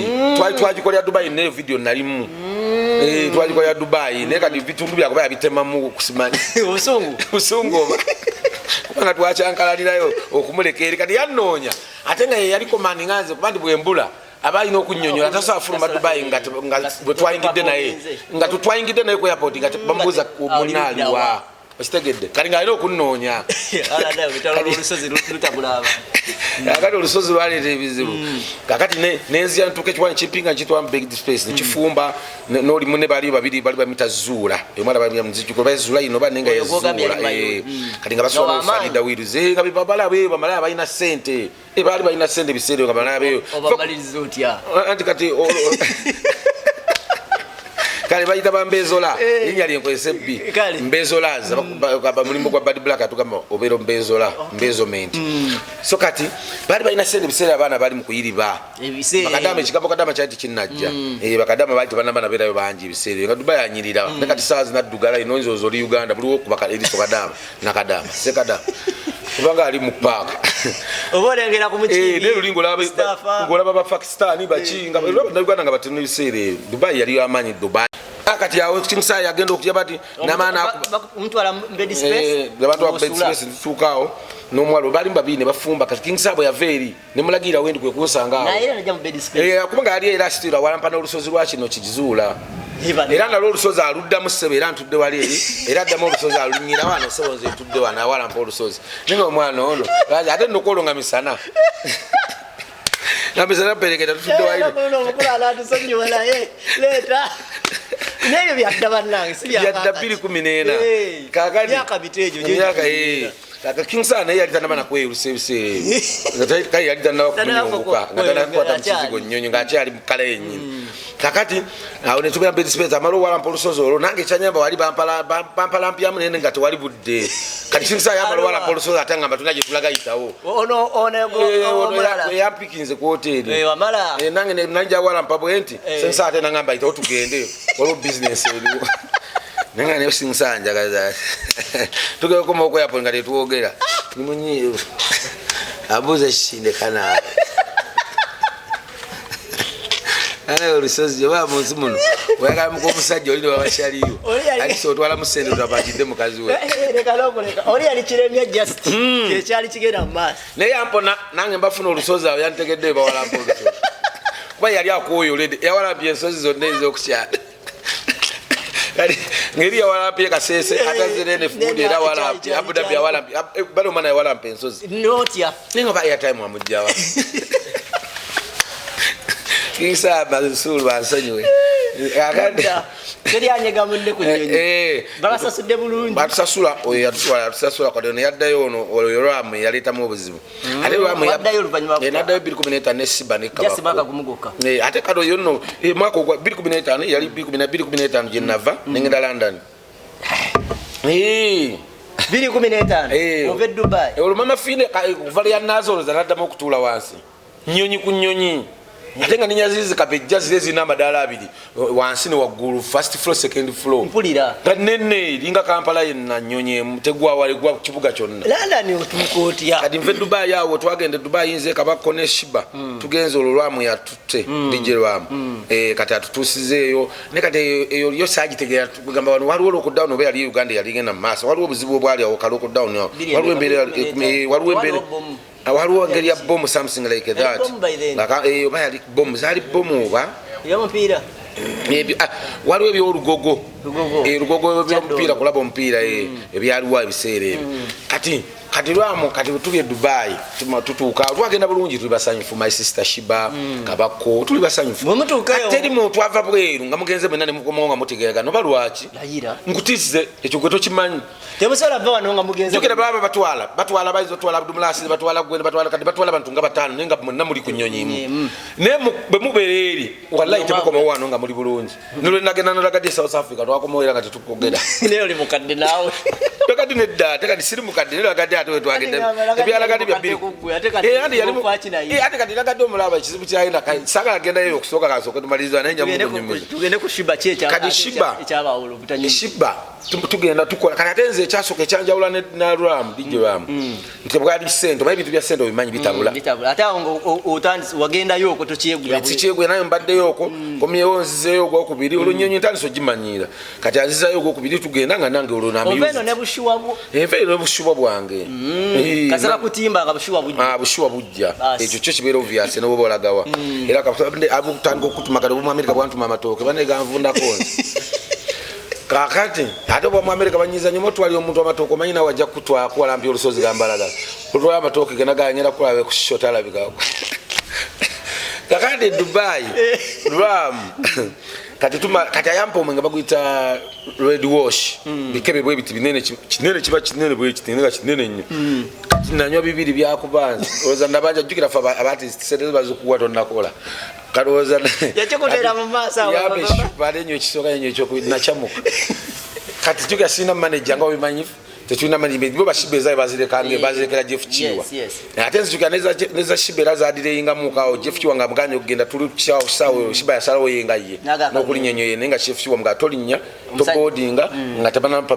Twagikolera Dubai naye video nalimu. Twagikolera Dubai naye kati bitundu byakuba yabitemamu kusimanyi busungu oba kubanga twakyankalalirayo okumuleka eri. Kati yannoonya ate nga ye yaliko mani nga nze kuba ndi bwembula aba alina okunnyonnyola tasobola fuluma Dubai nga bwe twayingidde naye nga tutwayingidde naye ku airport nga bamubuuza munna aliwa okitegedde. Kati ng'alina okunnoonya kakati olusozi lwaleeta ebizibu. Kakati nenzija ntuuka ekiwanyi kimpinga nkitwala mu bed space nekifumba n'oli munne baliyo babiri bali bamuyita Zuula omwana bamuzijukula Zuula yino oba naye nga ye Zuula. Kati nga basula Farida Wiruzi nga bebabala be bamalaya balina ssente baali balina ssente ebiseera nga balaya beeyo anti kati kale bayita ba Mbezola linnya lyenkozesa ebbi Mbezola mulimu gwa Bad Black atugamba obeera Mbezola mbezomenti. So kati baali balina ssente ebiseera abaana bali mu kuyiriba bakadama ekigambo kadama kyali tekinnajja bakadama baali tebanaba nabeerayo bangi ebiseera nga Dubai anyirira ne kati saawa zinaddugala ino nzooza oli Uganda buliwo okuba eriso kadama nakadama sekadama kubanga ali mu paaka oba olengera ku mukiibi naye luli ng'olaba Bapakistani baki nga Bannayuganda nga batono ebiseera ebyo. Dubai yali amaanyi Dubai. Kati awo King Saha yagenda okujja bati n'amaana mutwala mu bed space abantu ba bed space tutuuka awo n'omuwala baali babiri ne bafumba. Kati King Saha bwe yava eri ne mulagira wendi kwe kunsanga awo naye era najja mu bed space kubanga yali era asitira walampa n'olusozi lwa kino kizuula era nalwo olusozi aluddamu ssebo era ntudde wali eri era addamu olusozi alunyira wano ssebo nze ntudde wano awalampa olusozi naye nga omwana ono ate nno kwolwo nga misana nga misana pereketa tutudde wali n'ebyo byadda bannange si byadda 2014 kakati myaka bito egyo myaka King Saha naye yali tannaba nakweyerusa ebiseera ebyo kale yali tannaba kunyongoka nga tannaba kukwata mukizigo nnyonyo ng'akyali mu kkala yennyini. Kakati awo ne tubeera bed space amala owalampa olusozi olwo nange ekyanyamba wali bampalampyamu naye nga tewali budde. Kati King Saha yamala owalampa olusozi ate ngamba tulina gye tulaga yitawo yampikinze ku hoteri nange nanja walampa bwe nti King Saha ate nangamba yitawo tugende waliwo bizinesi eriwo. Naye nga naye King Saha njagaza tugenda okukoma ku airport nga tetwogera nimunyiivu abuuza ekisindeka naawe. Anaye olusozi oba munsi muno oyagala muka omusajja oli nebabakyaliyo Oli yali- alisa otwalamu sente otapakidde mukazi we. Leka n'okuleka oli yali kiremya just kyekyali kigenda mu maaso. Naye yampona nange mbafuna olusozi awo yantegedde bawalampa olusozi kuba yali akwoyo olede yawalampye ensozi zonna ez'okukyala. Kati ngeri yawalampye Kasese atazirene fundi era awalampye Abu Dhabi awalampye bali omwana yawalampa ensozi. Notya. Naye nga ba airtime amugjawa King Saha Mansour bansonyiwe. Akadde Teri anyega munne ku nnyonyi. Babasasudde bulungi. Batusasula, oyo yatutwala yatusasula. Kati ono yaddayo ono oyo Lwamu yaleetamu obuzibu ate Lwamu Waddayo oluvannyuma naddayo 2015 ne Siba ne Just mwaka Kabako. gumu gwokka. Ate kati oyo nno mwaka ogwa 2015 yali 2015 gye nava nengenda London. 2015 ova e Dubai. Olwo mama Fine kuva lya nazoloza naddamu okutuula wansi nyonyi ku nyonyi ate nga ninyazizi kapejja zire zirina amadaala abiri wansi ne waggulu, first floor, second floor. Mpulira. Nga nene eringa Kampala yenna nyonyi emu tegwawala egwa ku kibuga kyonna. London otuuka otya? Kati nve Dubai awo twagenda e Dubai nze Kabako ne Shiba tugenze olwo Lwamu yatutte DJ Lwamu. Kati atutuusizeeyo ne kati eyo yo saagitegeera kugamba wano waliwo lockdown oba yali Uganda yali egenda mu maaso waliwo obuzibu obwali awo ka lockdown awo Biri waliwo embeera emeka? Waliwo embeera Waliwo bomu. Waliwo engeri ya bomu, something like that. Bomu by then? Oba yali bomu zaali bomu oba Ey'omupiira. Waliwo ebyolugogo. Lugogo. Lugogo Kyaddondo. byomupiira kulaba omupiira ebyaliwo ebiseera ebyo. Kati Lwamu kati tuli e Dubai tutuuka twagenda bulungi tuli basanyufu, my sister Shiba Kabako tuli basanyufu. Bwe mutuukayo- Kati teri muntu ava bweru nga mugenze mwenna ne mukomawo nga mutegeeragana oba lwaki. Layira. Nkutiisize ekyo gwe tokimanyi. Temusobola va wano nga mugenze. Jukira baba batwala bayinza otwala Abdumulasi batwala gwe batwala kati batwala abantu nga bataano naye nga mwenna muli ku nnyonyi emu naye bwe mubeera eri wallahi temukomawo wano nga muli bulungi nolwe nagenda nolagadde e South Africa twakomawo era nga tetukogera. Naye oli mukadde naawe. Lagadi nedda ate kati siri mukadde naye Lagadi ate wetwagenda Ate ngamba Lagadi ebyalagadi yali bya bbiri. mukadde ku ggwe, ate kati Eh, ate yali mu- okwaki naye. Ate kati Lagadi omulaba ekizibu kyalina saagala gendayo okusooka kasooke tumaliriza naye Tugende ku- njamukunyumiza. Tugende ku Shiba ki Kati Shiba- ekyabawula obutanyumiza. Shiba tugenda tukola kati ate nze ekyasooka ekyanjawula na Ram DJ Ram nti bwali sente omanyi ebintu bya sente obimanyi bitabula. Bitabula ate awo nga otandise wagendayo okwo tokyegula. Sikyegwe naye mbaddeyo okwo komyewo nzizeeyo ogwokubiri olwo nyonyi ntandise ogimanyiira kati anzizayo ogwokubiri tugenda nga nange olwo Ova eno ne bushuwa bwo. Enva eno n'obushuba bwange. Kasaba kutimba nga bushuwa bujja. Ah, bushuwa bujja. Basi. Ekyo kyo kibeera obvious noboba olagawa era abutandika okutuma kati obwa mu Amerika bwantuma amatooke baneganvundako nze kakati ate obwa mu Amerika banyiza nnyo otwalira omuntu amatooke omanyi nawe ajja kutwala kuwalampya olusozi gambalagala otwala amatooke gena ganyera kulabe kusho talabikako. Kakati e Dubai Ram kati tuma kati ayampa omwenge baguyita red wash bikebe bwe biti binene kinene kiba kinene bwe kiti nga kinene nnyo kati nanywa bibiri byakubanza olowooza nabanja jjukira ffe abaartist sente bazikuwa tonnakola kalowooza Yakikuteera mu maaso awo, yampa baba. ekicupa ate enywa ekisooka enywa ekyokubiri nakyamuka kati jjukira sirina manager nga obimanyi tetulina management bo bashiba ezaabwe bazirekange bazirekera Jeff Kiwa. Ate nzijukira neza Shiba era zadireyingamuko awo Jeff Kiwa nga muganye okugenda tuli kisaawe Shiba yasalawo ye nga ye N'agamba n'okulinnya enyo ye naye nga Jeff Kiwa mga tolinnya Omusajja. toboodinga nga tebanampa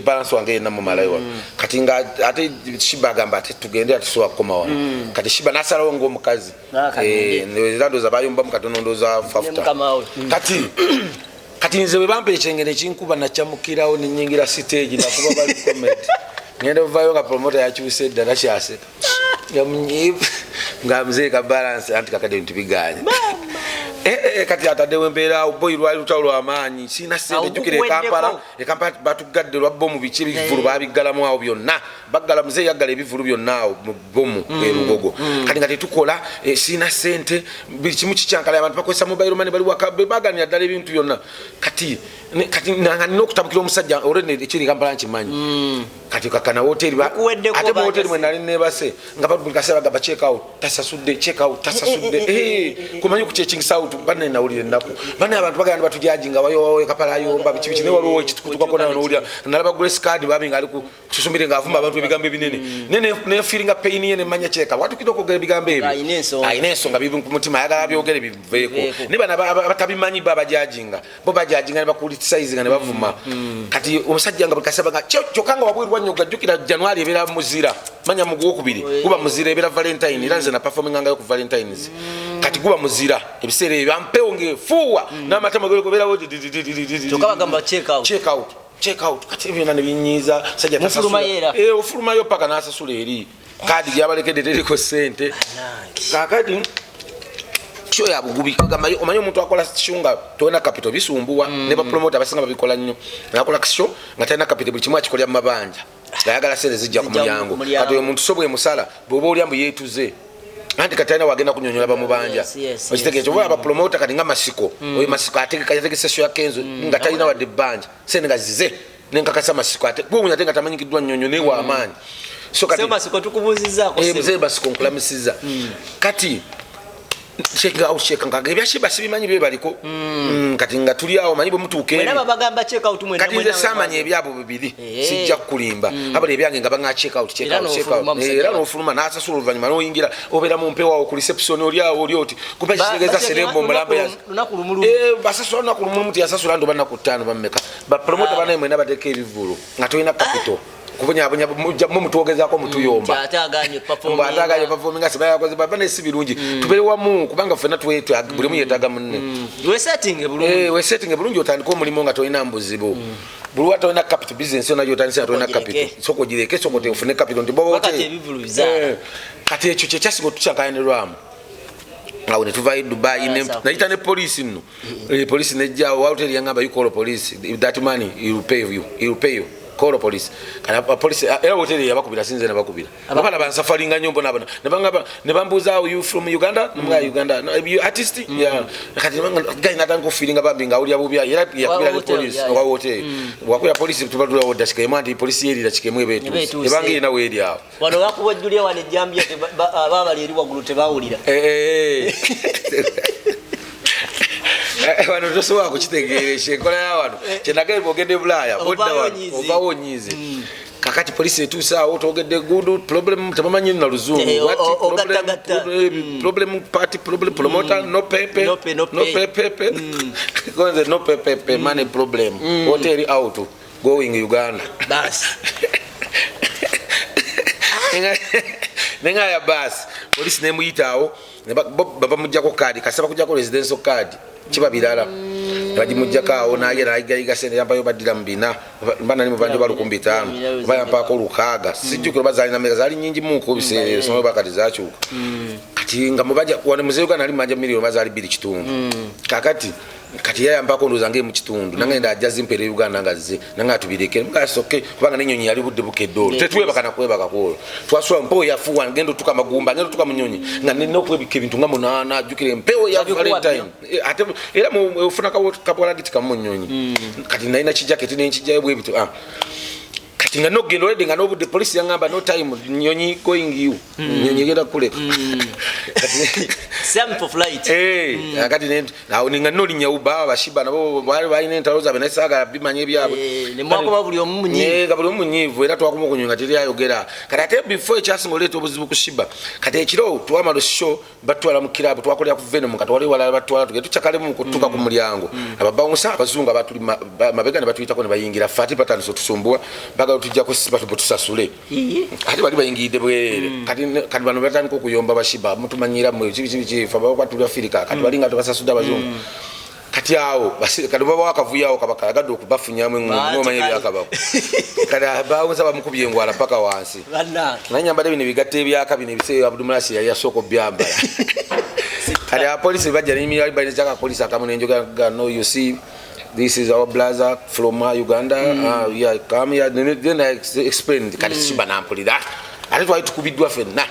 balance wange yenna mumalayo wano kati nga ate Shiba agamba ate tugende ate tusobola kukoma wano kati Shiba n'asalawo ng'omukazi. N'akagende. Era ndowooza bayombamu katono ndowooza fafuta. Mukama we. Kati nze bwe bampa ekyengere ekinkuba nakyamukirawo nenyingira stage nakuba bali comedy ngenda ovayo nga promota yakyuse edda nakyaseka nga munyiivu nga muzeeka balance anti kakadde bintu biganye. Kati ataddewo embeera awo boyi lwali lutalo lwamaanyi sirina sente Awo jjukira e Kampala. gukuweddeko. E Kampala batugadde lwa bomu biki ebivulu babiggalamu awo byonna baggala muzeeyi yaggala ebivulu byonna awo mu bomu e Lugogo kati nga tetukola sirina sente buli kimu kikyankala abantu bakozesa mobile money bali waka baganira ddala ebintu byonna kati kati nanga nina okutabukira omusajja olwo ekiri Kampala nkimanyi kati kakana woteri Gukuweddeko ate mu banja woteri mwe nali nebase nga buli kaseera bagamba check out tasasudde check out tasasudde. Kumanyi ku checking out banne nawulira ennaku banne abantu bagenda batujajinga wayo Kapala ayomba biki biki naye waliwo ekitukutukako nawe nowulira nalaba Grace Card babi nga ali ku social media ng'avuma abantu ebigambo ebinene naye ne feelinga pain ye nemanya kyeka watukira okwogera ebigambo ebyo. Alina ensonga. Alina ensonga biri ku mutima ayagala byogere biveeko. Biveeko. Naye bano abatabimanyi bo abajajinga bo bajajinga ne bakulitisizinga ne bavuma kati omusajja nga buli kaseera nga kyokka nga wabweru. gwanyoga. Jjukira January ebeera muzira, manya mu gwokubiri guba muzira, ebeera Valentine. Era nze naperformingangayo ku Valentines. Kati guba muzira ebiseera ebyo, ampewo ngaefuuwa n'amatama gobeerawo. Kyokka bagamba check out. Check out, check out. Kati ebyo byonna nebinyiiza sajja. Mufulumayo era? Eh, ofulumayo paka n'asasula eri kaadi gyabalekedde teriko sente. Kakati show ya bugubi, kagamba omanyi omuntu akola show nga tolina capital, bisumbuwa. Ne bapromota abasinga babikola nnyo, nakola show nga talina capital, buli kimu akikolera mu mabanja, ngayagala sente zijja ku Zijja ku mulyango. mulyango. Kati oyo omuntu so bwemusala bwoba olya mbu yeetuze, anti kati talina wagenda kunyonyola bamubanja. Okitegeeza oba abapromota kati nga Masiko, oyo Masiko ategeka, yategesa show ya Kenzo nga talina wadde ebbanja, sente nga zize nenkakasa Masiko, ate gwewunya ate nga tamanyikiddwa nnyonyo naye waamaanyi. So kati Sebo Masiko, tukubuuzizaako. Eh, sebo. Mzee Masiko nkulamisiza. Kati check out, check nga ebya Sheebah sibimanyi bye baliko. Kati nga tuli awo, manyi bwe mutuuka Mwena eri babagamba check out mwena. Kati nze saamanya ebyabo bibiri. Sijja kukulimba, abala ebyange nga banga check out, check Era out, check n'ofuluma out. musajja Era wattu. n'ofuluma n'asasula, oluvannyuma n'oyingira obeera mu mpewo awo ku reception, oli awo oli oti kuba kitegeeza serembo omulamba Lunaku lumu lumu. Eh, basasula lunaku lumu lumu, tiyasasula ndoba naku 5 bammeka bapromota banaye mwena bateeka ebivvulu nga tolina capital, kubonyabonya mu mutwogezaako mutuyomba. Ate aganye Mbu ate aganye performing, siba yakoze baba ne si birungi. Tubeere wamu kubanga ffenna twetwa, buli omu yeetaaga munne. Wesettinge bulungi. Eh, wesettinge bulungi, otandike omulimu nga tolina mbuzibu. Buli wa tolina capital, business yonna gyotandise nga tolina Soko capital, ogireke. soko ogireke, soko ofune capital nti boba Wakati ebivvulu bizaala. Eh, kati ekyo kyekyasinga otukyakayanirwamu awo netuvayo Dubai. Sawa. Nayita ne poliisi nno. Eh, poliisi nejjawo wa hoteli yangamba, "You call police, that money he will pay you, he will pay you, call police." Kati police era hoteli yabakubira, sinze nabakubira. Abaana bansafaringa nnyo mbonabona, nebangamba nebambuuza, "How you from Uganda?" Nemugamba, "Uganda." "No, you artist?" "Yeah." Kati nebanga guy natandika okufiiringa bambi nga awulira bubi, era yakubira ne hotel, police. yeah. Wa hotel wakubira police, tuba tulawo dakika emu, anti police yerira dakika emu eba Eba etuuse. etuuse. Ebanga erina weeri awo. Wano bakuba ejjulya wano ejjambya, babali eri waggulu tebawulira. Eh, eh. Wano tosobola kukitegeeresha enkola ya wano. Kyenagambye, bwogenda e Bulaaya Ovaayo bodda wano onyiize. ovaawo onyiize. Kakati polisi etuuse awo, twogedde good problem, tebamanyi na luzungu. Eh, What problem, ogattagatta. problem party problem promoter no pepe. No pay, no no pay. pepe gonze no pepe pe money problem, hotel out, going Uganda. Basi. Nengaya basi, polisi nemuyitaawo, bamugjako kaadi, kasaba kujjako residential card kiba birala, bagimugjako awo nagenda nayigayiga sente, yampayo baddira mu 400 mba nali mubanja oba 5,000 oba yampaako 6,000, sijjukira oba zalina meka, zaali nyingi muko biseera ebyo, simanyi oba kati zakyuka. Kati nga mubaja wano muzeeyi Uganda nali mubanja miliyoni oba zaali 2.5. Kakati kati yayampako ndowooza ngeri mu kitundu, nangenda ajja zimpeera e Uganda nga zze nange atubireke mugasoke, kubanga nenyonyi yali budde bukedde olwo, tetwebaka nakwebaka kwolwo, twasula mpewo yafuwa, ngenda otuka magumba, ngenda otuka munyonyi nga nina okwebika ebintu nga 8, jjukira empewo ya Babikuwa. Valentine. Eh, ate era ofuna kapolagiti kamu munyonyi, kati nalina kijaketi nenkijjayo bwe bityo. Ah. Kati nga nogenda olwedde nga n'obudde, polisi yaŋŋamba, "No time, nyonyi going you, nyonyi egenda kukuleka." Same for flight. Eh, kati awo ninga nolinya uba ba Sheebah nabo bali balina entalo zaabwe, naye saagala bimanya ebyabwe. Eh, ne mwakoma buli omu munyiivu. Eh, nga buli omu munyiivu, era twakoma okunywa nga teri ayogera. Kati ate before ekyasinga oleeta obuzibu ku Sheebah, kati ekiro twamala show, batwala mu kirabu twakolera ku Venom, kati wali walala batwala tugende tucakalemu kutuuka ku mulyango, ababawunsa abazungu abatuli mabega ne batuyitako ne bayingira ffe, ate batandise otusumbuwa, bagala tujjako siba tusasule, ate bali bayingiridde bwereere. Kati bano batandika okuyomba ba Sheebah, mutumanyira mmwe kibi kibi kifa bakwatulira Afirika, kati balinga tebasasudde abazungu. Kati awo kati babawo akavuyo awo, kabaka yagadde okubafunyamu Baati eŋŋomanya kale. ebyakabako, kati bawunsa bamukubye engwala paka wansi. Bannange. Naye nyambadde bino ebigatta ebyaka bino, ebiseera Abdumulasi yali yasooka obyambala. Kati abapolisi bajja neyimirira balina akapolisi akamu, nenjogera, "No, you see, this is our brother from Uganda. Yeah, come here." Then I explained. Kati Sheebah nampulira, ate twali tukubiddwa ffenna,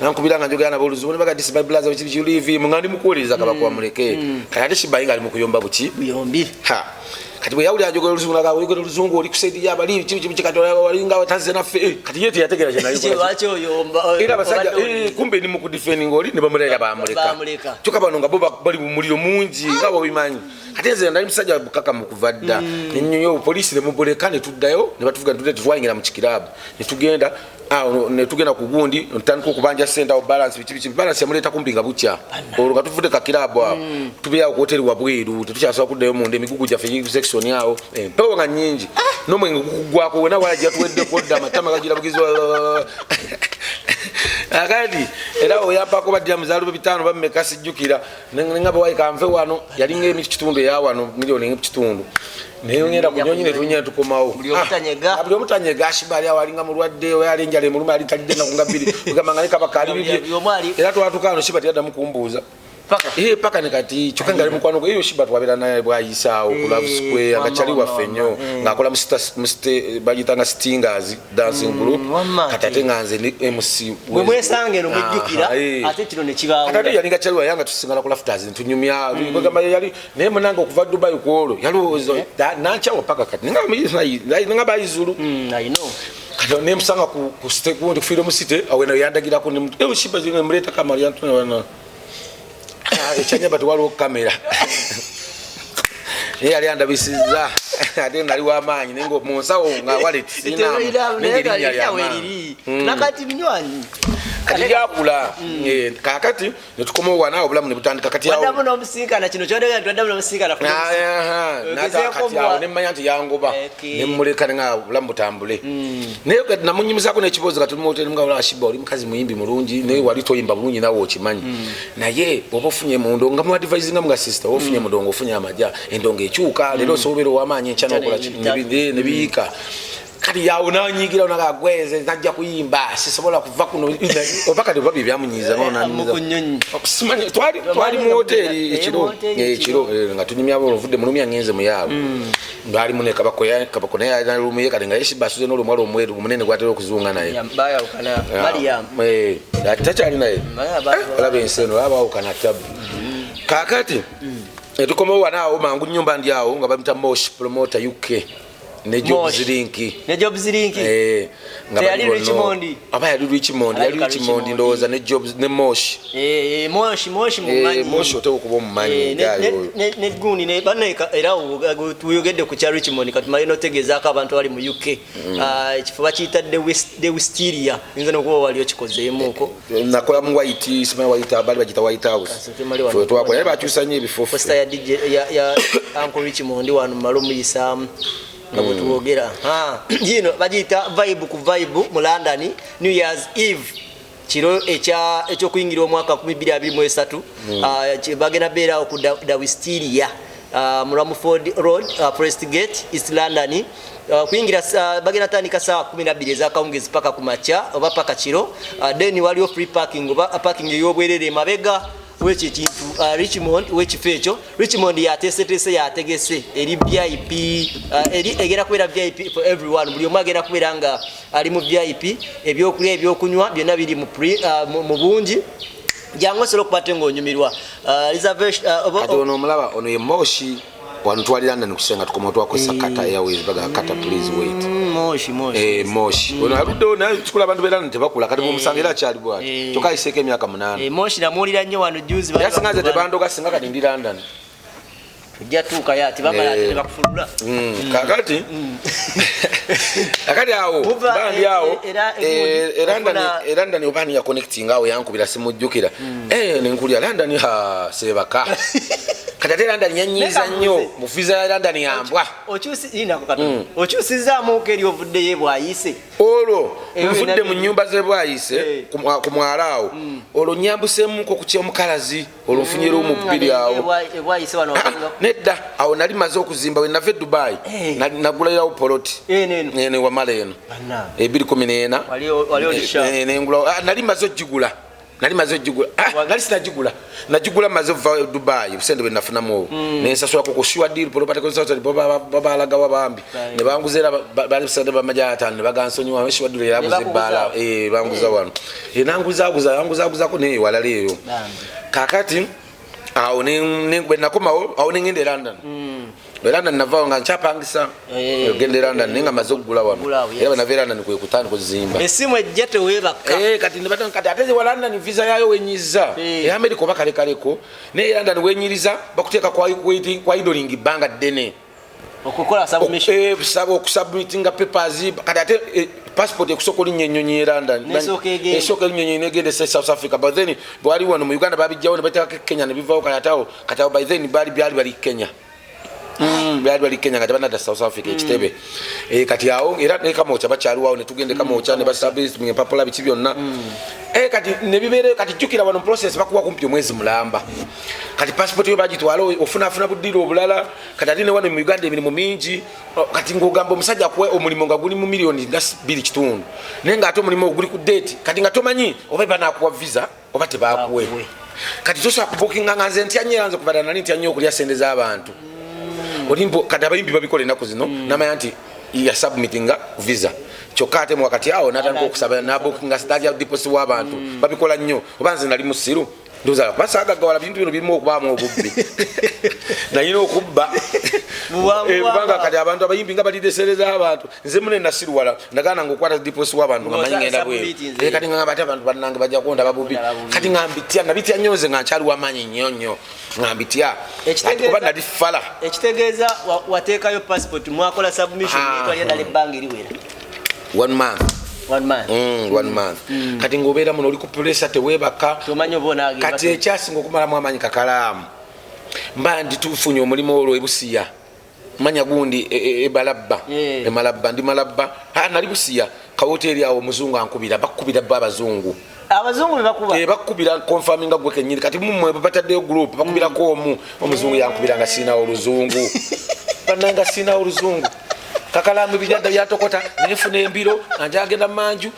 nankubira nga njogera nabo oluzungu, ne baga, "This is my brother, which you leave him," nga ndi mukuwuliriza kabaka muleke. Kati ate Sheebah ye nga ali mu kuyomba buki. Buyombi. Ha, kati bwe yawulira njogera oluzungu, naga, "Oyogera oluzungu, oli ku side y'abali kibi kibi, kati walinga tazze naffe." Eh, kati ye teyategeera kye nali. Lwaki oyomba? Era abasajja Obadde eh, kumbe ndi mu kudefending oli, ne bamulera bamuleka. Bamuleka. Kyokka bano nga bo bali mu muliro mungi nga bobimanyi. Ate nze nali musajja bukakamu kuva dda, nenyonyi poliisi ne mubuleka, ne tuddayo ne batuvuga, ne tuddayo, tetwayingira mu kikirabu, ne tugenda. Awo netugenda ku gundi, ntandika okubanja sente awo, balance biki biki, balance yamuleeta kumpi nga bukya. Olwo nga tuvudde kakirabu awo, tubeerawo ku hoteri wabweru, tetukyasobola kuddayo munda, emigugu gyaffe section awo, empewo nga nyingi, n'omwenge gukugwako wena wala tuweddeko dda, amatama gagira bugizwa. Akati era oyampako baddira muzaalu 5 bammeka sijjukira, nengamba wayi kanve wano, yalinga emikitundu eya wano 1.5 million, neyongera ku nyonyi netunya tukomawo. Buli omu tanyega. Ah, buli omu tanyega. Ashibali awo alinga mulwadde, oyo ali enjala emuluma, ali talidde ennaku nga 2, ogamba nga ne kabaka ali bibye. Buli omu ali- Era twatuuka wano, Shiba teyaddamu kumbuuza. Paka. Eh, paka ne kati, kyokka nga ali mukwano gwe. Eyo Shiba twabeera naye bwayisaawo ku Love Square, nga wamma, kyali wamma, waffe nnyo, wamma, eh. ng'akola bagiyitanga Stingers dancing group. Wamma Kati ate nga nze ndi MC. Bwe mwesanga eno mujjukira, Aha, eh. ate kino ne kibaawo. Kati ate yalinga kyali waye nga tusingana ku lafters ntunyumya, bagamba yali naye munange okuva Dubai ku olwo yalowooza nankyawa paka kati ninga bayizulu. I know. Kati nemusanga ku gundi ku Freedom City awo eno yandagirako Shiba nemuleeta kamera yantuna ekyanyamba, tewaliwo kamera, naye yali andabisiza ate nali wamaanyi, naye nga mu nsawo nga wallet sirinamu, naye nga erinnya lyamaanyi. Nakati binywanyi. Kati lyakula. Kakati netukomawo wano awo, obulamu ne butandika kati awo. Waddamu n'omusinkana, kino kyodega nti waddamu n'omusinkana. Ogezeeko. Kati awo nemmanya nti yangoba, nemuleka nga obulamu butambule, naye kati namunyumizaako n'ekiboozi kati mu hoteri, nga Shiba oli mukazi muyimbi mulungi, naye wali toyimba bulungi nawe okimanyi, naye bw'oba ofunye mu ndongo, nga muadvisinga nga sister, oba ofunye mu ndongo ofunye amajja, endongo ekyuka, leero osobola ow'amaanyi, enkya nokola ne biyiika. Kati yawo nanyigira naga gweze najja kuyimba, sisobola kuva kuno, oba kati oba bye byamunyiiza. Mu ku nnyonyi. Simanyi, twali mu hoteri ekiro. Mu hoteri. Ekiro nga tunyumya, oluvudde mulumya ngenze mu yaabwe, baalimu ne Kabako, Kabako naye alina lumu ye, kati nga Yeshiba asuze n'olumwala omweru omunene gwatera okuzunga naye. Bayawukana Mariam. Ati takyali naye. Mariam. Olaba ensi eno, abawukana tabu. Kakati etukomawo wano awo mangu nyumba ndi awo nga bamita Mosh Promoter UK ne Jobs Mosh. Link. Ne Jobs Link. Nga Teyali bali bonna- Richmond? Aba yali Richmond, yali Alabika Richmond. Richmond. Ndowooza ne Jobs ne Mosh. Moshi, Moshi mumanyi. Mosh oteka okuba omumanyi. Guy oyo. Ne gundi ne baneka era tuyogedde ku kya Richmond, katumale notegeezaako abantu abali mu UK. Ah, ekifo bakiyita The Wisteria, yinza nokuba wali okikozeemuuko. Nakola mu White, simanyi White, bali bagita White House. Kasooke male wano. Ffe twakola, naye bakyusa nnyo ebifo ffe. Poster ya DJ ya Uncle Richmond wano mmale omuyisaamu nga bwe twogera. Yino bagiyita Vibe ku Vibe mu London, New Year's Eve, kiro ekyokuyingira omwaka 2023. Ah, bagenda beerawo ku The Wisteria, mu Romford Road, Forest Gate, East London. Kuyingira bagenda tandika saa 12 ezakawungezi paka ku makya oba paka kiro. Then waliwo free parking oba parking ey'obwerere emabega wekyo ekintu, Richmond wekifo ekyo. Richmond yateeseteese, yategese eri VIP, eri egenda kubeera VIP for everyone, buli omu agenda kubeera nga ali mu VIP. Ebyokulya, ebyokunywa byonna biri mu bungi. Jangu osobola okuba te ng'onyumirwa. Reservation, Kati ono omulaba, ono ye Moshi wano twali London kusenga, tukoma twakozesa Qatar Airways, baga Qatar please wait. Moshi, Moshi. Moshi ono aluddewo, naye kikula abantu beera tebakula, kati bwomusanga era akyali bwati, kyokka ayiseeko emyaka 8. Moshi namuwulira nnyo wano juzi. Era singa nze tebandoga, singa kati ndi London. Ojja tuukayo ati bamala ate ne bakufulula. Kakati awo Muva, bandi awo era egundi, e London oba niya connecting awo yankubira simujjukira. Nenkulya London ha sebaka, kati ate London yanyiiza Neka nnyo. mbuze. Mu visa ya London yambwa. Okyusi inako katono, okyusizaamuko eri ovuddeyo bwayise. Olwo Eyo nvudde mu nyumba zebwayise ku mwala awo, olwo nyambuseemuko ku kyomukalazi, olwo nfunye ruumu 2 awo. Ebwayise wano wasinga. Nedda, awo nali maze okuzimba we nava e Dubai. Nagulayo poloti. Eno eno. Eno wamala eno. Bannange. 214. Wali oli sharp. Nengula, nali maze ogigula, nali maze ogigula. Nali sinagigula, nagigula maze okuva e Dubai, busente bwe nafunamu obwo nensasulako ku sure deal property consultant, bo babalagawa bambi ne banguza, era bali busente bamaja 5 ne bagansonyiwa. Sure deal eraguza. Ne ebbaala. bakuguza? Banguza wano. Nanguzaguza, nanguzaguzako naye walala eyo. Bambi. Kakati awo bwe nakomawo awo nengenda e London. E London navaawo nga nkyapangisa ogenda e London, naye nga maze okugula wano. Okugula awo, yes. Era bwe nava e London kwe kutandika okuzimba. Esimu ejja teweebaka. Kati kati ate wa London visa yayo wenyiza. E America oba kalekaleko, naye e London wenyiriza bakuteeka kwa idling bbanga ddene. Okukola submission. Saba okusubmitinga papers. Kati ate Passport ekusooka olinnya ennyonyi e London, Nesooka egenda. Esooka erinnya ennyonyi negenda e South Africa. But then bwali wano mu Uganda babijjawo ne bateekako e Kenya ne bivaawo. Kati ate awo, kati awo by then baali byali bali Kenya. Byali bali Kenya nga tebanadda South Africa ekitebe. Kati awo era ne Kamwokya bakyaliwo awo, ne tugenda e Kamwokya ne basabisa empapula biki byonna. Kati ne bibeereyo. Kati jjukira wano process bakuwa kumpi omwezi mulamba. Kati passport yo bagitwala, ofunaafuna buddiiro obulala. Kati ate ne wano mu Uganda emirimu mingi. Kati ng'ogamba omusajja akuwe omulimu nga guli mu miliyoni nga 2.5, naye ng'ate omulimu ogwo guli ku date. Kati nga tomanyi oba banaakuwa visa oba tebakuwe. Bakuwe. Kati tosobola kubukinga nga nze ntya nnyo, era nze kuva ddala nali ntya nnyo okulya sente z'abantu. Olimbo kati abayimbi babikola ennaku zino, namanya nti yasubmitinga visa, kyokka ate wakati awo natandika okusaba nabukinga nalya deposit w'abantu. Babikola nnyo. Oba nze nali musiru, ndowooza kuba saagaggawala, bintu bino birimu okubaamu obubbi, nayina okubba. Buwangu Kubanga bw'abantu. Kati abantu abayimbi nga balidde sente z'abantu. Nze mune nasiruwala, nagaana nga okwata deposit w'abantu nga manyi ngenda bweru. Submitting. Kati ngamba ate abantu bannange bajja kundaba bubi. Kundaba bubi. Kati nga mbitya, nabitya nnyo nze nga nkyali wamaanyi nnyo nnyo, nga mbitya. Ekitegeeza- Ati kuba nali fala. Ekitegeeza wateekayo passport, mwakola submission, Ah. netwalira ddala ebbanga eriwera. One month. One month. One month. Kati ng'obeera muno oli ku pressure, teweebaka. Tomanyi oba onaagenda. Kati ekyasinga okumalamu amaanyi, kakalaamu, mba ndi tufunye omulimu olwo ebusiya, manya gundi ebalabba. Emalabba, ndi Malabba. Ah, nali Busiya kawoteeri awo, omuzungu ankubira, bakubira bo abazungu. Abazungu be bakuba? Bakubira confirminga gwe kenyini. Kati mumwe bataddeyo group, bakubirako omu. Omuzungu yankubira nga siinawo oluzungu, bannanga siinawo oluzungu. Kakalamu ebijadda byatokota, nenfuna embiro nga njagenda manju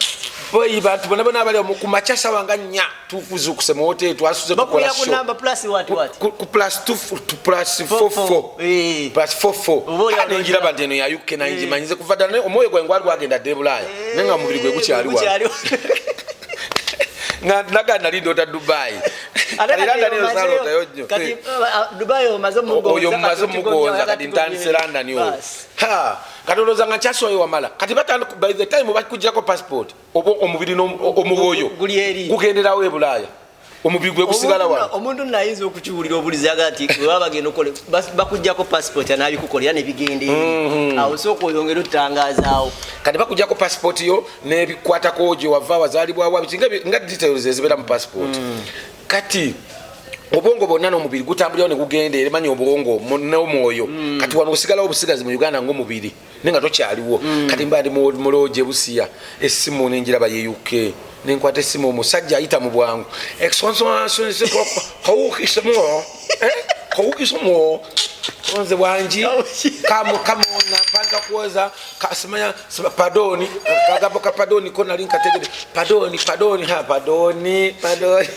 boyi. Bantu bona bona abali ku makya sawa nga 4 tuzuukuse mu hoteri, twasuze tukola Bakubira ku show. number plus what what? Ku plus 2, plus 4 4. Eh. Plus 4 4. Oba oli Ah, nenjiraba nti eno ya UK, nangimanyize kuva ddala, naye omwoyo gwange gwali gwagenda dda e Bulaaya, naye nga omubiri gwe gukyali wano. Gukyali. Nga naga nali ndoota Dubai. Ate Kati kati London eyo omazeyo- saalootayo nnyo. Kati Dubai omaze omugonza, Oyo mumaze kati mugonza, kati otigonza, ntandise London oyo. Bas. Ha, kati olowooza nga nkyaswayo wamala. Kati batandika, by the time bakugirako passport, oba omubiri omwoyo Guli eri. gugenderawo e Bulaaya, omubiri gwe gusigala wano. Omuntu nno ayinza okukiwulira obulizi aga nti bwe baba bagenda okukola bakuggyako passport anabikukolera ne bigenda eri. Awo sooka oyongere otutangazaawo. Kati bakuggyako passport yo n'ebikwatako gye wava, wazaalibwawa, biki, nga details ezibeera mu passport. Kati obwongo bwonna n'omubiri gutambulirawo ne gugenda ere, manya obwongo n'omwoyo. Kati wano osigalawo obusigazi mu Uganda ng'omubiri, naye nga tokyaliwo. Kati mba ndi mu lodge Busiya, essimu nenjiraba ye UK, nenkwata essimu, omusajja ayita mu bwangu kawukisemo kawukisemo onze bwangi kamona panga kuoza simanya padoni kagambo ka padoni ko nali nkategede padoni padoni ha padoni padoni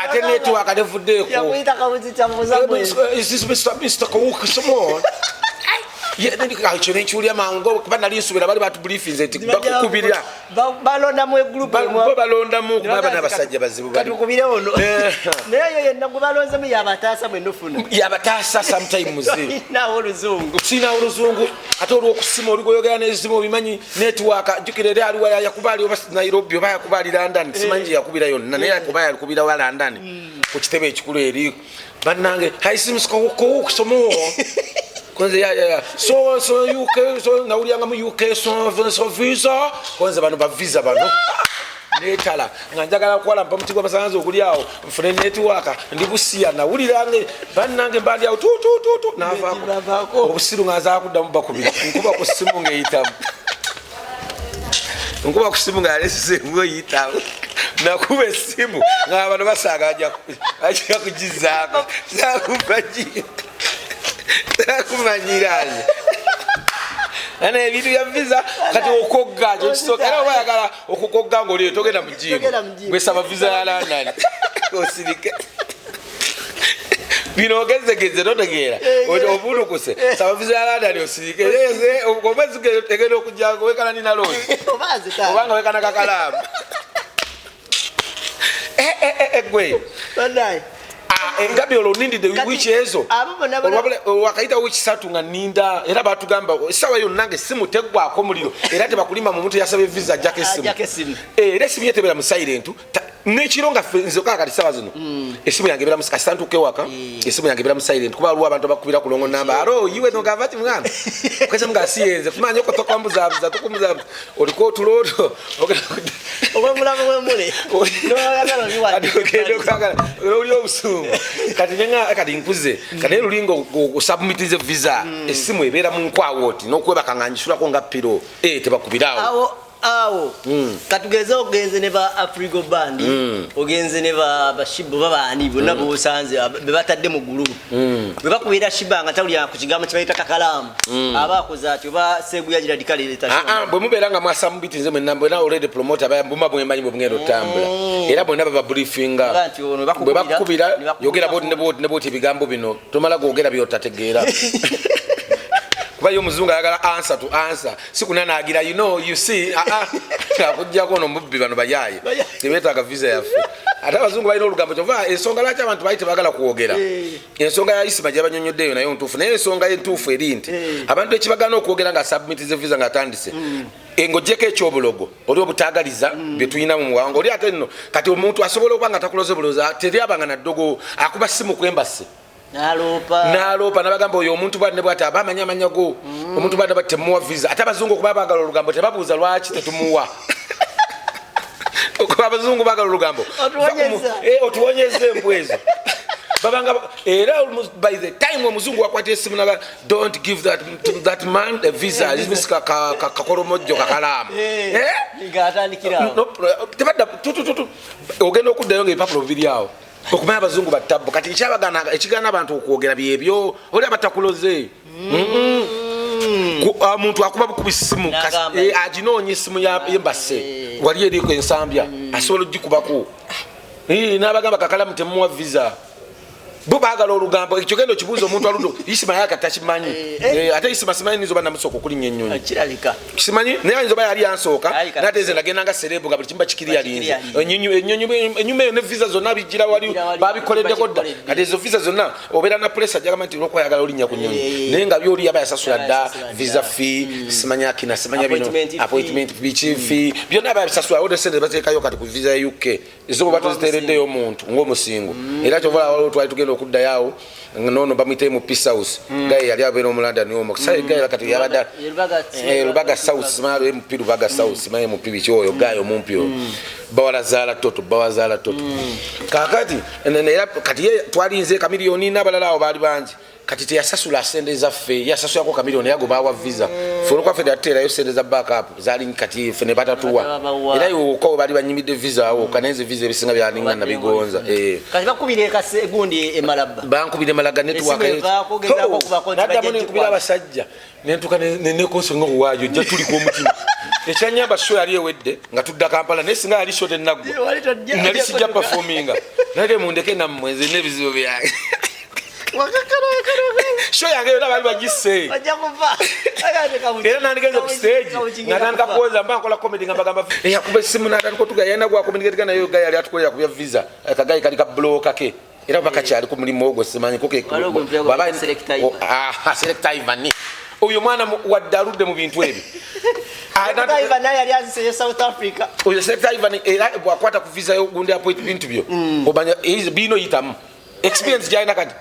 ate network nevuddeeko. Yakuyita kabuzi kyamuza. Is this Mr. Kawuki? Ekyo nenkiwulira mangu kuba nali nsuubira bali batubriefinze nti bakukubirira. Balondamu egroup. Bo balondamu kuba bana abasajja bazibu bali. Katukubire ono. Eh. Naye yo yenna gwe balonzemu yabataasa mwenofuna. Yabataasa sometimes. Nawo oluzungu. Sinawo oluzungu, ate olwokusima oligoyogera nezimu obimanyi network. Jjukira era aliwa yakuba ali oba Nairobi oba yakuba ali London, simanyi gye yakubira yonna, naye yakuba yakubira wa London ku kitebe ekikulu eri. Bannange haisimusikowukusomo konze ya so UK, so nawulyanga mu UK so visa konze bano ba visa bano netala nga njagala kukola mpa muti gw'amasannyalaze oguli awo nfune network. Ndi Busiya, nawulirange bannange mbandi awo tutututu navaako. Navaako. Obusiru nga nzaa kuddamu bakubira, nkuba ku ssimu ng'eyitamu, nkuba ku ssimu nga yalesemu eyitamu. Nakuba essimu nga bano basaaga ajja kugizaako sakumanyiraze ana ebintu bya visa. Kati okogga kyekisooka, era oba oyagala okukogga ngaoliyo togenda mu gym. Togenda mu gym. Gwesaba visa ya London osirike, bino ogezegeze totegeera obulukuse. Saba visa ya London osirike, omwezi egenda okujja wekana nina lodge. Oba nze taata. Obanga wekana kakalaamu. Gwe. Bannaye. Ah, engabi olwo nindidde Kati, wiiki ezo. abo bonna bonna- Wakayita wiiki 3 nga ninda, era batugamba essaawa yonna nga essimu teggwako muliro, era tebakulimba mu muntu yasaba visa ajjako essimu. Ajjako essimu. Era essimu ye tebeera mu silent. Nekiro nga nze kati sawa zino esimu yange ebera kasita ntuuka ewaka, esimu yange ebera mu silent, kuba waliwo abantu abakubira ku wrong number. "Alo, iwe nogava ti mwana kwese mga siyenze kumanya ko tokwambuzabuza tukumbuzabuza oliko otuloto." Obwemulamu bwemule noyagala obiwa. Oli obusungu kati nenga kati nkuze kati naye lulinga osubmitize visa, esimu ebeera mu nkwawo oti n'okwebaka nga ngisulako nga pillow, tebakubiraawo. Awo katugeze ogenze ne ba Afrigo Band, ogenze ne ba Bashibu, babaani bonna bosanze be batadde mu group, bwe bakubira Shiba nga tawulira ku kigambo kibayita kakalaamu, aba akoze ati oba Seguya Giradikali. Ah, ah, bwe mubeera nga mwasubmitinze mwenna mwena already promoter buma bwemanyi bwe mugenda otambula, era bwena baba briefinga. Baga nti ono bwe bakukubira ne bakukubira yogera bwoti ne bwoti ne bwoti, ebigambo bino tomala gwogera byotategeera, kuba ye omuzungu ayagala answer to answer, si kunanaagira, "You know, you see." Ah, ah, akuggyako ono mubbi, bano bayaaye tebeetaaga visa yaffe. Ate abazungu balina olugambo, kyova ensonga lwaki abantu baali tebagala kwogera. Ensonga ya Isima gyabanyonyoddeeyo nayo ntuufu, naye ensonga entuufu eri nti abantu ekibagaana okwogera nga submitize visa nga atandise, ng'ogyeko ekyobulogo oli obutagaliza bye tulina mu muwanga oli, ate nno kati omuntu asobola okuba nga takuloze buloza, teryabanga naddogo, akuba simu kwembase naloopa. Naloopa nabagamba oyo omuntu bwati ne bwati, aba amanyi amanya go omuntu bwati bati, temuwa visa. Ate abazungu okuba bagala olugambo, tebabuuza lwaki tetumuwa. Okuba abazungu bagala olugambo. Otuwonyeza. Otuwonyeza embwa ezo. Babanga era by the time omuzungu wakwata esimu naga, "Don't give that man a visa." Kakolomojjo kakalaamu. Eh? Ngaatandikirawo. No, tebadda tutututu ogenda okuddayo nga ebipapula bibiri awo, okumanya abazungu batabbu. Kati ekigaana abantu okwogera byebyo oli abatakuloze. Omuntu akuba bukubi simu. N'agamba. Aginoonya esimu y'embase wali eriko ensambya, asobola ogikubako. N'abagamba kakalamu temuwa visa, bo baagala olugambo. Ekyo genda okibuuza omuntu aludde Isima yaka takimanyi. Ate Isima simanyi nizo banamusooka okulinnya ennyonyi. Kirabika. Simanyi naye ayinza oba yali yansooka. Yali. Naye ate nze nagenda nga celeb, nga buli kimu bakikiriyalinze. Bakikiriyalinze. Enyuma eyo ne visa zonna bijjira wali. Bijjira wali, babikoleddeko dda. bakikoledde. Kati ezo visa zonna obeera na pressure jagamba nti olwokwayagala olinnya ku nyonyi, naye nga byoli yaba yasasula Yaba dda. yasasula dda. Visa fee, simanya akina, simanya bino. Appointment fee. Appointment biki fee, byonna aba yabisasula. Wode sente bateekayo kati ku visa ya UK ezo bwe batuziteereddeyo omuntu ng'omusingo. Era kyova waliwo twali tugenda okuddayo awo nono bamuyite mu Peace House, gaye yali abeera omulanda omo gaye kati yabadde Lubaga. Lubaga South, simanyi MP Lubaga South, simanyi MP biki oyo gayo omumpi oyo, bawala zaala toto, bawazaala toto. Kakati era kati ye twalinze Kamiliyoni n'abalala awo baali bangi. Kati teyasasula sente zaffe, yasasulako Kamiliyoni yago bawa visa. Fe olwokwaffe teyateerayo sente za backup zaali, kati ffe ne batatuwa. Batabawa. Era yoka we baali banyimidde visa awo kanenze visa ebisinga byalinga nabigonza. Kati bakubira ekase gundi emalabba. Bankubira emalaga network. Esimu evaako, ogezaako okubako nti Naddamu bajja nenkubira gikwata. abasajja nentuka nekonso nga owaayo ojja tuliko omutima. Ekyanyamba show yali ewedde nga tudda Kampala, naye singa yali show tenaggwa Wali tojja- nali sijja ojja performinga. Naye mundeke nammwe, nze n'ebizibu byange. Show yange yonna baali bagisse. Bajja kufa. Era nandigenze ku stage natandika kuwoza mba nkola comedy nga mbagamba yakuba esimu natandika otuga yalina gwa communicate naye gayi yali atukolera ku bya visa. Akagayi kali ka bloka ke era oba kakyali ku mulimu ogwo simanyi. Waliwo gwe mpulira gwe Selector Ivan. Selector Ivan oyo mwana wadde aludde mu bintu ebyo. Ivan naye yali aziseyo South Africa. Oyo Selector Ivan era bwakwata ku visa yo gundi appointment byo omanya bino yitamu experience gyalina kati.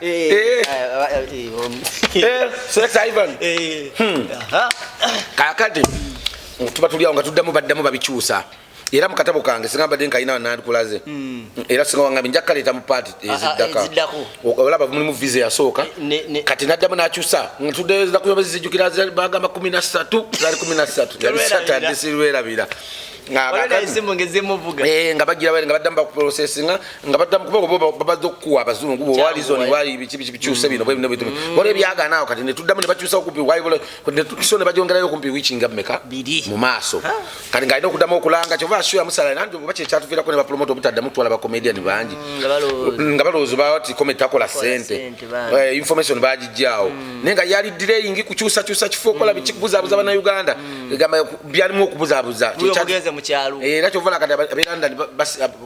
Selector Ivan. Kakati tuba tuli awo nga tuddamu baddamu babikyusa. Era mu katabo kange singa mbadde nkalina nandikulaze, era singa wangambe nja kukaleeta mu part eziddaka. Eziddako. Olaba mulimu visa eyasooka. Ne- Kati naddamu nakyusa tuddeyo bagamba 13, zaali 13, yali Tolwerabira. Saturday, sirwerabira. Waliwo esimu ngezemuvuga. Nga bagira bali nga baddamu bakuprocesinga nga baddamu kuba bo babadde okukuwa abazungu bo wali zoni wali biki biki bikyuse bino bwe bino bino wali ebyagaana awo. Kati ne tuddamu ne bakyusa okumpi wali so ne bagyongerayo okumpi wiiki nga mmeka Biri. mu maaso. Kati ng'alina okuddamu okulanga kyova show yamusala nanti oba kyekyatuviirako ne bapromota obutaddamu kutwala bacomedian bangi. Nga balowooza. Nga balowooza bati comedy takola sente. Sente, bangi. Information bagijjaawo naye nga yali delaying kukyusakyusa kifo okola biki kubuzaabuza bannayuganda. Egamba byalimu okubuzaabuza. Wuyo omugenze mu mu kyalo. Era kyova olaba kati ab'e London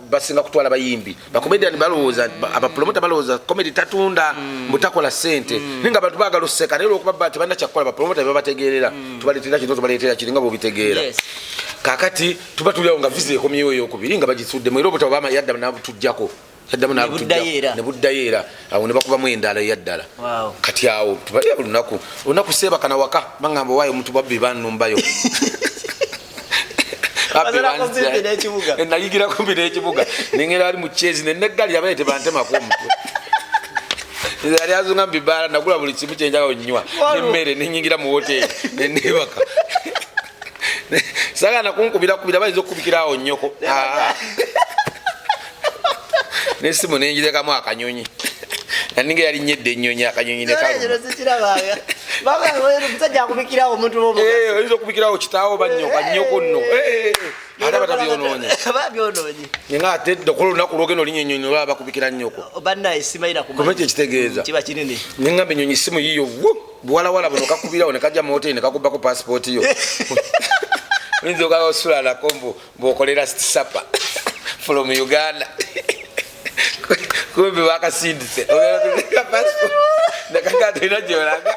basinga kutwala bayimbi. Bakomedian balowooza, abapromota balowooza comedy tatunda, mbu takola ssente, naye nga abantu baagala oseka. Naye olwokuba tebalina kyakukola, bapromota bebabategeerera, tubaleetera kino, tubaleetera kiri, nga bwobitegeera. Kakati tuba tuli awo nga visa ekomyewo eyokubiri nga bagisuddemu, era obutabo bama yadda nabutujjako, yaddamu Ne buddayo era. Ne buddayo era, awo ne bakubamu endala eyaddala. Kati awo tubalya buli lunaku, olunaku seebakana waka, baŋŋamba owaayo omuntu babbi bannumbayo. Babbi Bazala banzita. kumpi n'ekibuga. Nayigira kumpi n'ekibuga, nengera ali mu kyezi neneggali abaye tebantemako omutwe. Nze yali azunga mu bibaala, nagula buli kimu kyenjagala onywa nemmere, nenyingira mu woteri nenebaka. Sagala nakunkubira kubira, bayinza okukubikira awo nnyoko. Ah. Nesimu nenjirekamu akanyonyi, naninga yalinyedde ennyonyi, akanyonyi nekaluma. Sikirabanga omusajja akubikirawo omuntu w'omugaso. Eh, oyinza okubikirawo kitaawo bannyoka nnyoko nno. Eh, eh, eh. Ate batabyonoonye. Babyonoonye. Nga ate dda okola olunaku lwogenda olinya ennyonyi, olaba bakubikira nnyoko. Bannaye simayira. Kuba ekyo ekitegeeza. Kiba kinene. Neŋŋamba ennyonyi simu yiyo wo buwalawala buno kakubirawo ne kajja mu hoteri ne kakubako pasipooti yo, oyinza okaba osula nako mbu bw'okolera sapa from Uganda, kumbe bakasindise nekakatolina gyolaga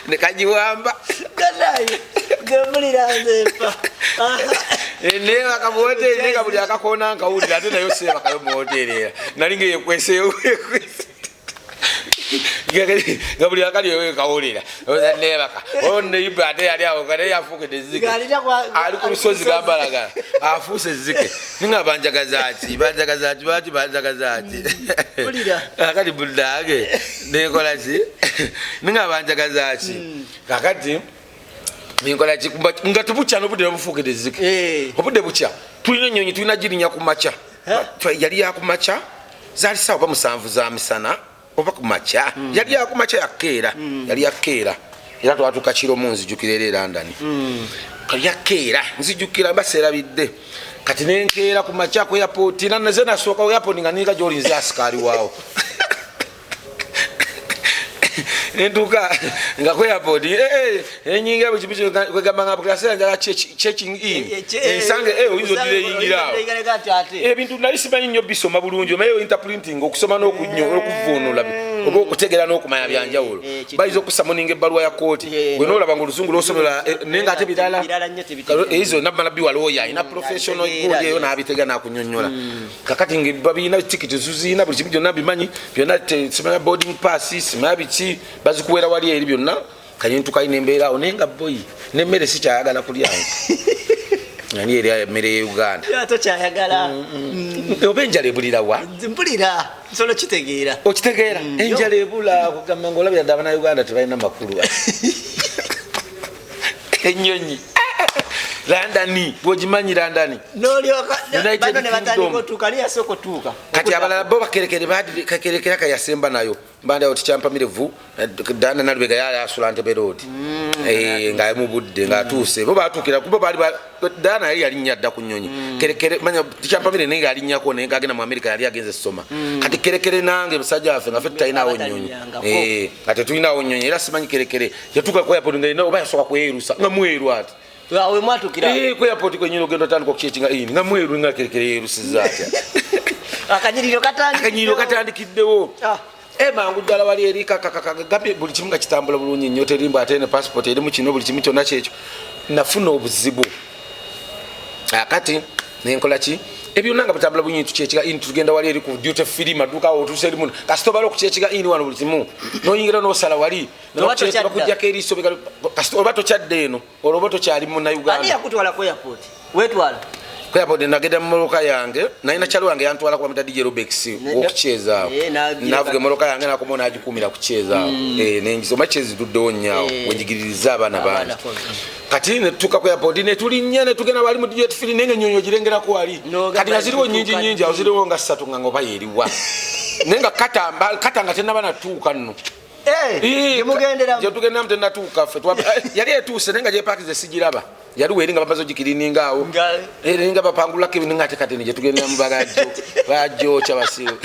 nekagiwamba. Bannaye gemulira nze mpa. Nebaka mu hoteri, naye nga buli akakoona nkawulira, ate nayo seebakayo mu hoteri, era nali ngeyekweseyo nga buli akali ewe kawulira nebaka neiba, ate yali awo nga naye yafuukidde ezzike. Ng'alina Ali ku lusozi gambalagala afuuse ezzike, ninga banjagazaki, banjagazaki, lwaki banjagazaki? Mpulira. Akati bunange nenkola ki, ninga banjagazaki? Kakati nenkola ki? Nga tebukya n'obudde nebufuukidde ezzike. Obudde bukya, tulina ennyonyi, tulina girinya ku makya. Yali yakumakya, zaali sawa oba 7 za misana oba ku makya. Yali yakumakya yakeera, yali yakeera, era twatuuka kiro mu nzijukira era e London. Kali yakeera, nzijukira mbaseerabidde. Kati nenkeera ku makya ku airport, naze nasooka ku airport nga ninga gyoli nze asikaali waawo. Nentuuka nga ku airport, enyingira buli kimu, kwegamba nga buli njala checking in, ensange oyinza odira eyingira awo. Ebintu nali simanyi nnyo bisoma bulungi, omanyi interpreting, okusoma n'okuvvuunula oba okutegeera n'okumanya byanjawulo. Bayinza okusamoninga ebbaluwa ya kooti, gwe noolaba nga oluzungu lwosomera, naye nga ate birala. Birala nnyo, tebitegeera. Ezo nabala biwa looya alina professional abitegeera, gundi eyo n'abitegeera n'akunyonnyola. Kakati nga babirina, tikiti zuziina, buli kimu byonna bimanyi byonna, simanya boarding pass, simanya biki, bazikuweera wali eri byonna. Kanyintukayi nembeera awo, naye nga boyi nemmere sikyayagala kulyawo, nani eri emmere ye Uganda. Tokyayagala. Oba enjala ebulirawa? Mpulira nsobola kitegeera. Okitegeera, enjala ebula, kugamba nga olabira ddala abanauganda tebalina makulu. Ennyonyi London, bwogimanyi London. Nolyoka United bano ne batandika Kingdom. otuuka, niye yasooka otuuka. Kati abalala bo bakerekere, kakerekera kayasemba nayo mbandawo tikyampamirevu dana nalubega yali asula Ntebe Road. Nga mu budde ng'atuuse, bo batuukira kuba baali Dana yali yalinnya dda ku nnyonyi. Kerekere manya tikyampamire naye ng'alinnyako, naye ng'agenda mu Amerika, yali agenze soma. Kati Kerekere nange musajja waffe nga ffe tutalinawo nnyonyi. Abatalingangako. Nga tetulinawo nnyonyi, era simanyi Kerekere yatuuka ku airport nga erina oba yasooka kweyerusa nga mweru ati. Awe mwatukira. Ku airport kwenyini ogenda otandika okucheckinga in nga mweru, nga Kerekere yeerusiza atya? Akanyiriro katandikiddewo. Akanyiriro katandikiddewo. Mangu ddala wali eri kakakakagambye buli kimu nga kitambula bulungi nnyo, terimba ate ne passport erimu kino, buli kimu kyonna kyekyo. Nafuna obuzibu akati nenkola ki, ebyonna nga bitambula bulungi, tucheckinga in, tugenda wali eri ku duty free maduuka awo, otuuse erimu kasita obala okucheckinga in wano, buli kimu noyingira nosala wali. Oba tokyadda. Bakujjako eriiso, kasita oba tokyadde eno, olwo oba tokyali Ani munnauganda. yakutwala ku airport? Wetwala? Airport nagenda mu mmotoka yange, nalina kyali wange yantwala kuba muta DJ Robex wokukyezaawo. Navuga emmotoka yange nakomawo nagikuumira kukyezaawo. Nengiza oma kyezi tuddewo nnyo awo wenjigiririza abaana bangi. Kati netutuuka ku airport netulinnya netugenda wali mu duty free, naye nga ennyonyi ogirengerako wali. Kati nga ziriwo nyingi nyingi awo, ziriwo nga ssatu, nga ngoba yeeriwa, naye nga kata nga tenaba natuuka nno. Gyemugenderamu. Gyetugenderamu tenatuuka ffe. Yali etuuse naye nga gyepakize sigiraba, yali weeri nga bamaze ogikirininga awo. Naye nga bapangulako ebintu, nga ate kati gyetugenderamu bajokya basiru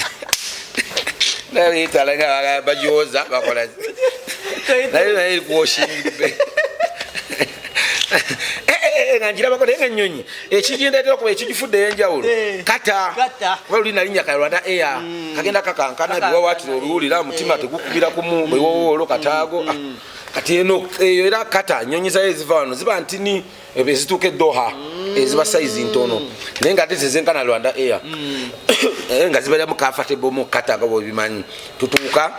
nabetala nga bajoza bakola naye naye eri kuwashing. nga njirabako, naye nga ennyonyi ekigindeetera okuba ekigifudde ey'enjawulo, kata kuba luli nalinnya ka Rwanda Air, kagenda kakankana, ebiwawaatiro obiwulira, omutima tegukubira kumu, ewowoolo kataago. Kati eno eyo era kata nnyonyi zayo eziva wano ziba ntini, ezituuka e Doha eziba sayizi ntono, naye nga ate zezenkana Rwanda Air, nga zibeeramu comfortable mu kata nga bwebimanyi. Tutuuka,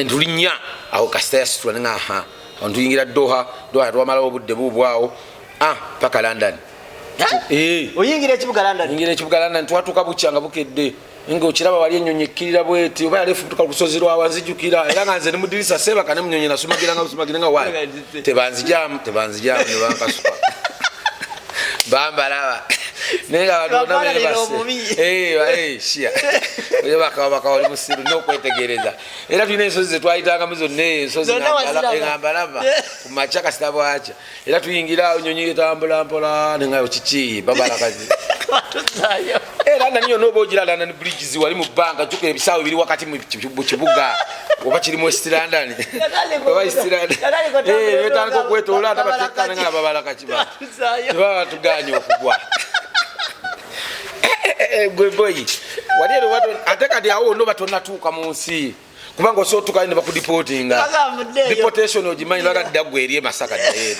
tulinnya awo, kasita yasitula nenga aha, tuyingira Doha. Doha twamalawo obudde buubwawo paka London. Oyingira ekibuga London. Yingira ekibuga London, twatuuka bukya nga bukedde, nga okiraba wali ennyonyi ekkirira bweti, oba yali efutuka ku lusozi lwawa, nzijukira era nga nze ne mudirisa seebaka ne munyonyi, nasumagiranga busumagira nga wayi tebanzijamu, tebanzijamu, ne bankasuka bambalaba, naye nga abantu bonna bebase shia bakaba oli musiru n'okwetegereza. Era tulina ensozi zetwayitangamu zonna, ensozi nga mbalaba ku makya kasita bwakya, era tuyingira nyonyi etambula mpola, nengayo kiki babalakazi. Era nani yonna oba ogira London Bridges wali mu bbanga, jjuka ebisaawe biri wakati mu kibuga, oba kiri mu West London oba East London, betandika okwetoola ate batekane nga babalaka kiba tebaba batuganye okugwa. Gwe boyi wali ero, ate kati awo wonna oba tonatuuka mu nsi, kubanga osobola otuukayo ne bakudeportinga. Deportation ogimanyi, bagadda gwe eri e Masaka ddayo.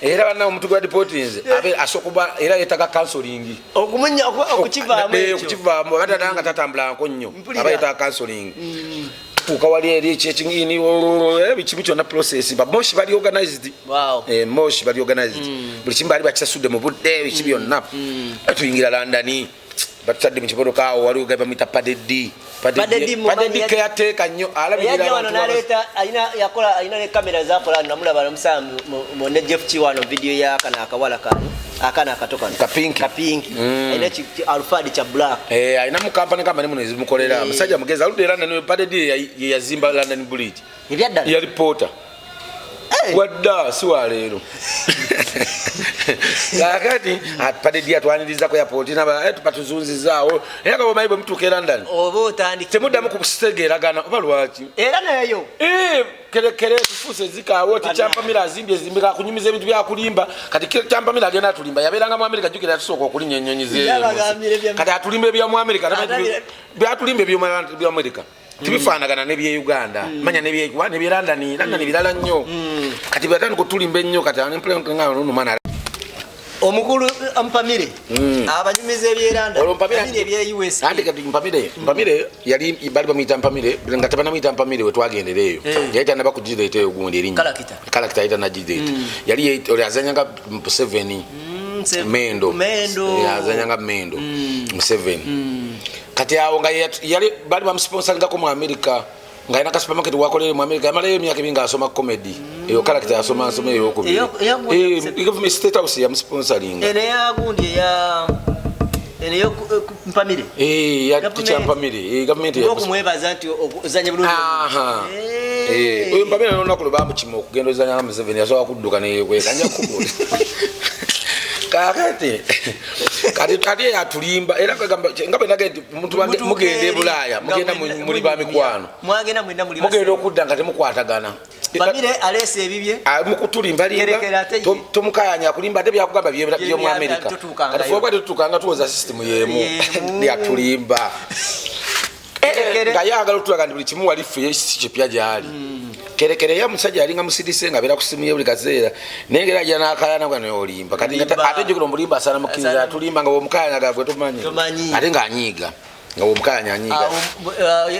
Era banna omuntu gwa deportinze abe asooka kuba era yeetaga counseling okukivaamu, aba nga tatambulanko nnyo, aba yeetaga counseling. Tuuka wali eri ekyekingini kimu kyonna process, ba moshi bali organized, moshi bali organized, buli kimu bali bakisasudde mu budde, biki byonna. Tuyingira London, batutadde mu kimotoka awo, waliwo gaye bamuyita Padedi. Padedi caretaker nnyo, alabirira abantu. Yakola, alina ne kamera zakola, namulaba nomusaba ne Jeff Kiwano video ya kana akawala kano, akana akato kano. Kapinki. Kapinki, alina alufadi kya black. Eh, alina mu company muno ezimukolera. Musajja mugezi, aludde era London. Padedi ye yazimba London Bridge. Ebyaddala? Yali porter wadda, si wa leero. Kakati Padedi atwaniriza ku airport, batuzunzizaawo, era nga bomanyi bwe mutuuka e London oba otandika temuddamu kutegeeragana, oba lwaki? Era nayo. Kerekere tufuuse zikaawo ti Kyampamira azimbye zimbika akunyumiza ebintu byakulimba. Kati Kyampamira agenda atulimba, yabeeranga mu Amerika, jjukira yatusooka okulinnya ennyonyi ze, kati atulimba ebyamu Amerika, byatulimba ebyamu Amerika tibifaanagana nebye Uganda, manya nebye London. London birala nnyo. Kati byatandika otulimba ennyo, kati omwana omukulu Mpamire abanyumiza ebyeranda ebye US. Anti kati Mpamire, Mpamire yali bali bamuyita Mpamire nga tebanamuyita Mpamire. Wetwagendera eyo yali tanaba kugireeta eyo gundi erinnya Kalakita, yali tanagireeta, yali oli azanyanga Museveni Mendo, azanyanga Mendo Museveni. Kati awo nga yali bali bamusponsoringako mu America, nga alina ka supermarket wakolere mu America, yamalayo emyaka ebiri nga asoma comedy eyo. Kalakita yasoma nsoma eyokubiri, government State House yamusponsoringa. Mpamire. Mpamire gavumenti okumwebaza nti ozanya bulungi. Oyo Mpamire nolunaku lwe bamukima okugenda ozanya nga Museveni, yasobola kudduka neyekweka nja kubuulira. Kakati kati kati atulimba, era kagamba nga bwe nagenda nti muntu mugenda e Bulaaya, mugenda muli ba mikwano, mwagenda mwenna muli mugenda okudda nga temukwatagana. Mpamire aleese ebibye. Mukutulimbalimba. Kerekera ate ye. Tomukayanya, akulimba, ate byakugamba byomu Amerika. Tutuukangayo. Kati fuba tetutukanga, tuwoza system yemu. Yemu. Yatulimba. Kerekere. Nga yagala otulaga nti buli kimu wali ffe si kipya gyali. Kerekere ye omusajja yalinga musirise, nga abeera ku simu ye buli kaseera, naye ngera ajja n'akayana nga naye olimba. Kati nga Olimba. ate jjukira omulimba asaana mukkiriza. Asaana- Atulimba nga bwomukayana gwe tomanyi. Tomanyi. Ate ng'anyiiga nga bwomukayanya anyiiga.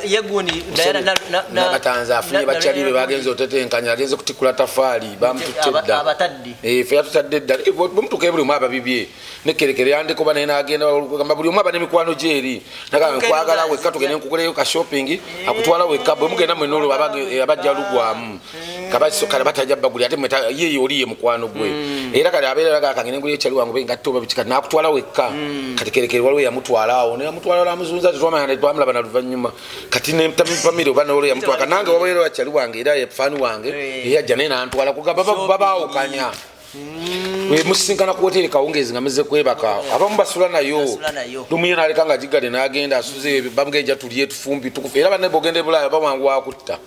Ye gundi Diana Nabatanzi afunye bakyali be bagenze otetenkanya, agenze kutikula tafaali, bamututte dda. Abatadde. Ffe yatutadde dda. Bwemutuuka buli omu aba bibye, nekerekere yandikuba naye nagenda gamba buli omu aba n'emikwano gye eri, nagamba nkwagala wekka, tugende nkukoleyo ka shopping, akutwala wekka. Bwe mugenda mwenna olwo abajja lugwamu kale batajja baguli, ate ye oli ye mukwano gwe, era kale abeera raga kangende ngule ekyali wange oba engatto oba biki, kati nakutwala wekka. Kati kerekere waliwo yamutwala awo neyamutwala namuzunza, tetwamanya, twamulaba na luvannyuma. Kati nemufamire oba nolwo yamutwala nange wabeera wakyali wange, era ye fan wange, eyajja naye nantwala kugamba babaawukanya. Musisinkana ku hoteri kawungeezi nga muze kwebaka, abamu basula nayo. Basula nayo. Lumuye naleka nga gigale nagenda asuze, bamugenja tulye tufumbi tukufe. Era banne bogenda e Bulaaya bawangu wakutta.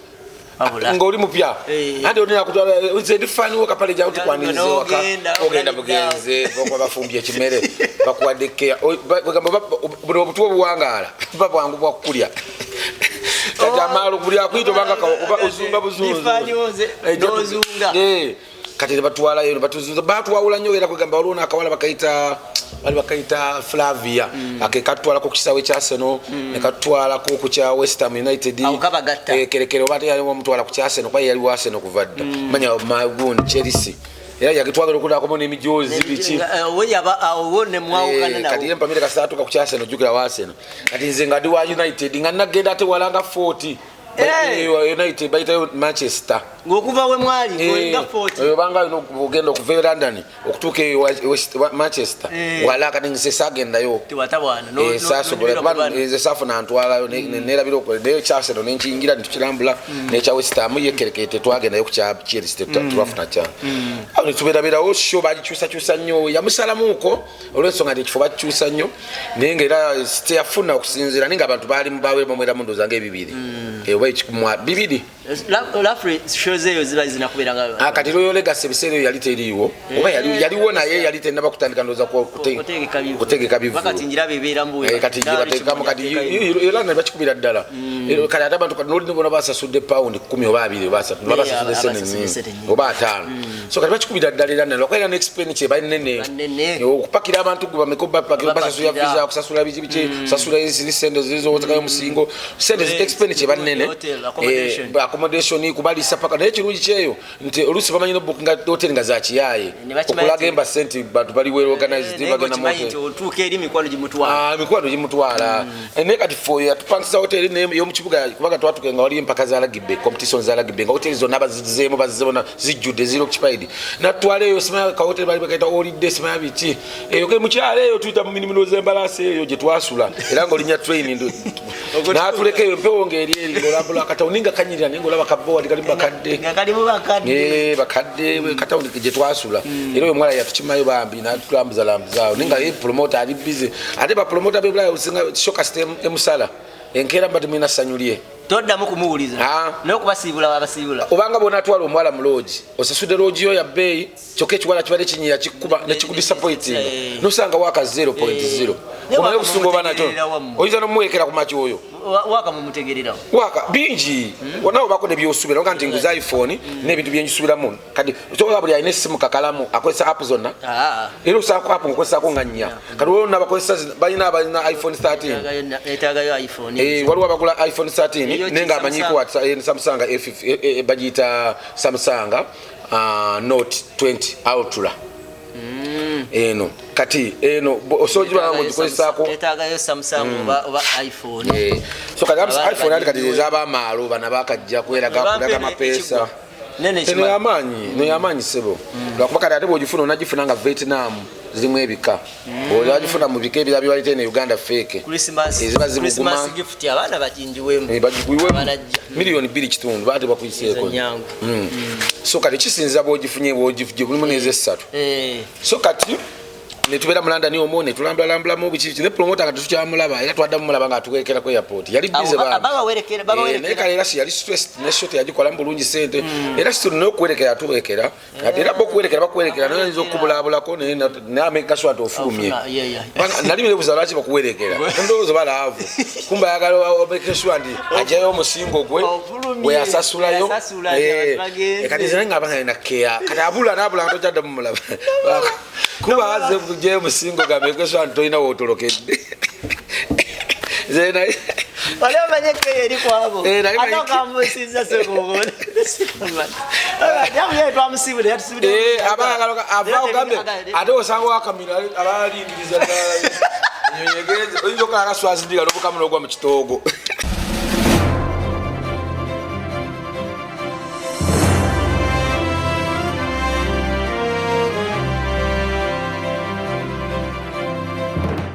Ng'oli mupya. Anti olina kutwala nze ndi fan wo kapale jawo tukwanirize waka. Ogenda bugenze okuba bafumbye ekimere bakuwadde care. Bagamba buli obutwa obuwangaala buba bwangu bwa kulya. Kati amaalo buli akuyita obanga oba ozunga buzunzu. Kati batwalayo batuzunza batwawula nnyo era kwegamba waliwo n'akawala bakayita bali bakayita Flavia akekatwalako ku kisaawe kya Arsenal nekatwalako ku kya West Ham United kerekere oba yali wamutwala ku kya Arsenal kuba yali wa Arsenal kuva dda manya magun Chelsea era yagitwagala okudako n'emijoozi biki kati ye mpamire kasita atuuka ku kya Arsenal jjukira wa Arsenal kati nze nga ndi wa United nga nagenda ate walanga 40 United bayitayo Manchester ng'okuva we mwali nga 40 obanga ogenda okuva e London okutuuka e Manchester wala kati nze saagendayo sasobola nze saafuna ntwalayo nerabira naye ekya Arsenal nenkiyingira netukirambula nekya West Ham yekerekere tetwagendayo ku kya Chelsea tetwafuna kya awo netubeeraberawo sho bagikyusakyusa nnyo yamusalamuuko olw'ensonga nti ekifo bakikyusa nnyo naye nga era teyafuna okusinziira naye nga abantu baali bawe bamweramu ndowooza nga ebibiri oba ekikumwa bibiri kati Royal Legacy ebiseera eyo yali teriiwo oba yaliwo naye yali tennaba kutandika ndowooza kutegeka bivulu kati bateekamu kati era ne bakikubira ddala kati ate abantu nolina bona basasudde pawundi 10 oba 2 oba 3 basasudde sente nnyingi oba 5 so kati bakikubira ddala era nalwakuba era n'expenditure banene okupakira abantu gwe bameka basasula visa okusasula biki biki sasula eziri sente zizowotekayo omusingo sente expenditure banene accommodation kubalisa paka naye ekirungi kyeyo nti oluusi bamanyi nobukinga hoteri nga zakiyaaye okulaga embasi nti bantu bali well organized bagenda mu hotel mikwano gimutwala naye kati ffe yatupangisa hoteri y'omukibuga kubanga twatuka nga waliyo empaka za rugby competition za rugby nga hoteri zonna bazizeemu bazzeemu zijjudde ziri occupied natwala eyo simanya ka hoteri bali bakaita holiday simanya biki eyo ke mukyalo eyo tuyita mu minimino z'embalaasi eyo gye twasula era ng'olinya train natuleka eyo empewo ng'eri eri ng'olambula akatawuni nga kanyirira naye ng'olaba kabowadi kalimu bakadde bakadde katawuni gye twasula era oyo omuwala yatukimayo bambi natulambuzalambuza naye nga ye promota ali busy ate bapromota b'ebulaya osinga shoka emusala enkeera mba temulina ssanyu lye toddamu kumuwuliza n'okubasiibula babasiibula obanga bw'onaatwala omuwala mu loogi osasudde loogi yo ya bbeeyi kyokka ekiwala kibadde kinyira kikuba nekikudisappointinga nosanga waaka 0.0 omanyi obusungu oba nakyo oyinza nomuwerekera ku maki oyo waka mumutegererawo waka bingi nawe obako nebyosuubira oga nti nguza iPhone n'ebintu byenjisuubiramu kati osobola buli alina essimu kakalamu akozesa app zonna era osaako app ngaokozesaako nga nnya kati waliwo nabakozesa balina abalina iPhone 13 waliwo abagula iPhone 13 naye nga amanyiko Samsung bagiyita Samsung Note 20 Ultra eno kati eno osobola ng'ogikozesaako etagayo Samsung oba iPhone so kati iPhone ati kati ez'abamaalo bana bakajja kweraga kulaga mapeesa eno yamaanyi eno yamaanyi ssebo lwakuba kati ate bw'ogifuna onagifuna nga Vietnam zirimu ebika bw'ogifuna mu bika ebirala byebaleeta eno Uganda fake eziba zibuguma bagigwiwemu 2.2 million baate bakuyiseeko so kati kisinziira bw'ogifunye bw'ogifunye mulimu n'ezessatu so kati netubeera mu London omwo netulambulalambulamu biki ne promota nga tetukyamulaba era twaddamu mulaba nga atuwerekera ku airport yali busy naye kale era yali stressed ne show teyagikolamu bulungi sente era still n'okuwerekera atuwerekera ate era bo okuwerekera bakuwerekera naye oyinza okukubulaabulako naye nameka sure nti ofulumye nali nebuuza lwaki bakuwerekera ndowooza balaavu kumba ayagala omeke sure nti ajjayo omusingo gwe gwe yasasulayo kati nze naye nga abanga alina keya kati abula nabula nga tokyaddamu mulaba kuba aze kugyayo omusingo gameke sure nti tolina wootolokedde wali omanye keyo eri kwabo ate okamusiza sekuyamusiibule ate osanga wakamira abalindiriza oyinza okola akaswazindika nobukamu nogwa mu kitoogo.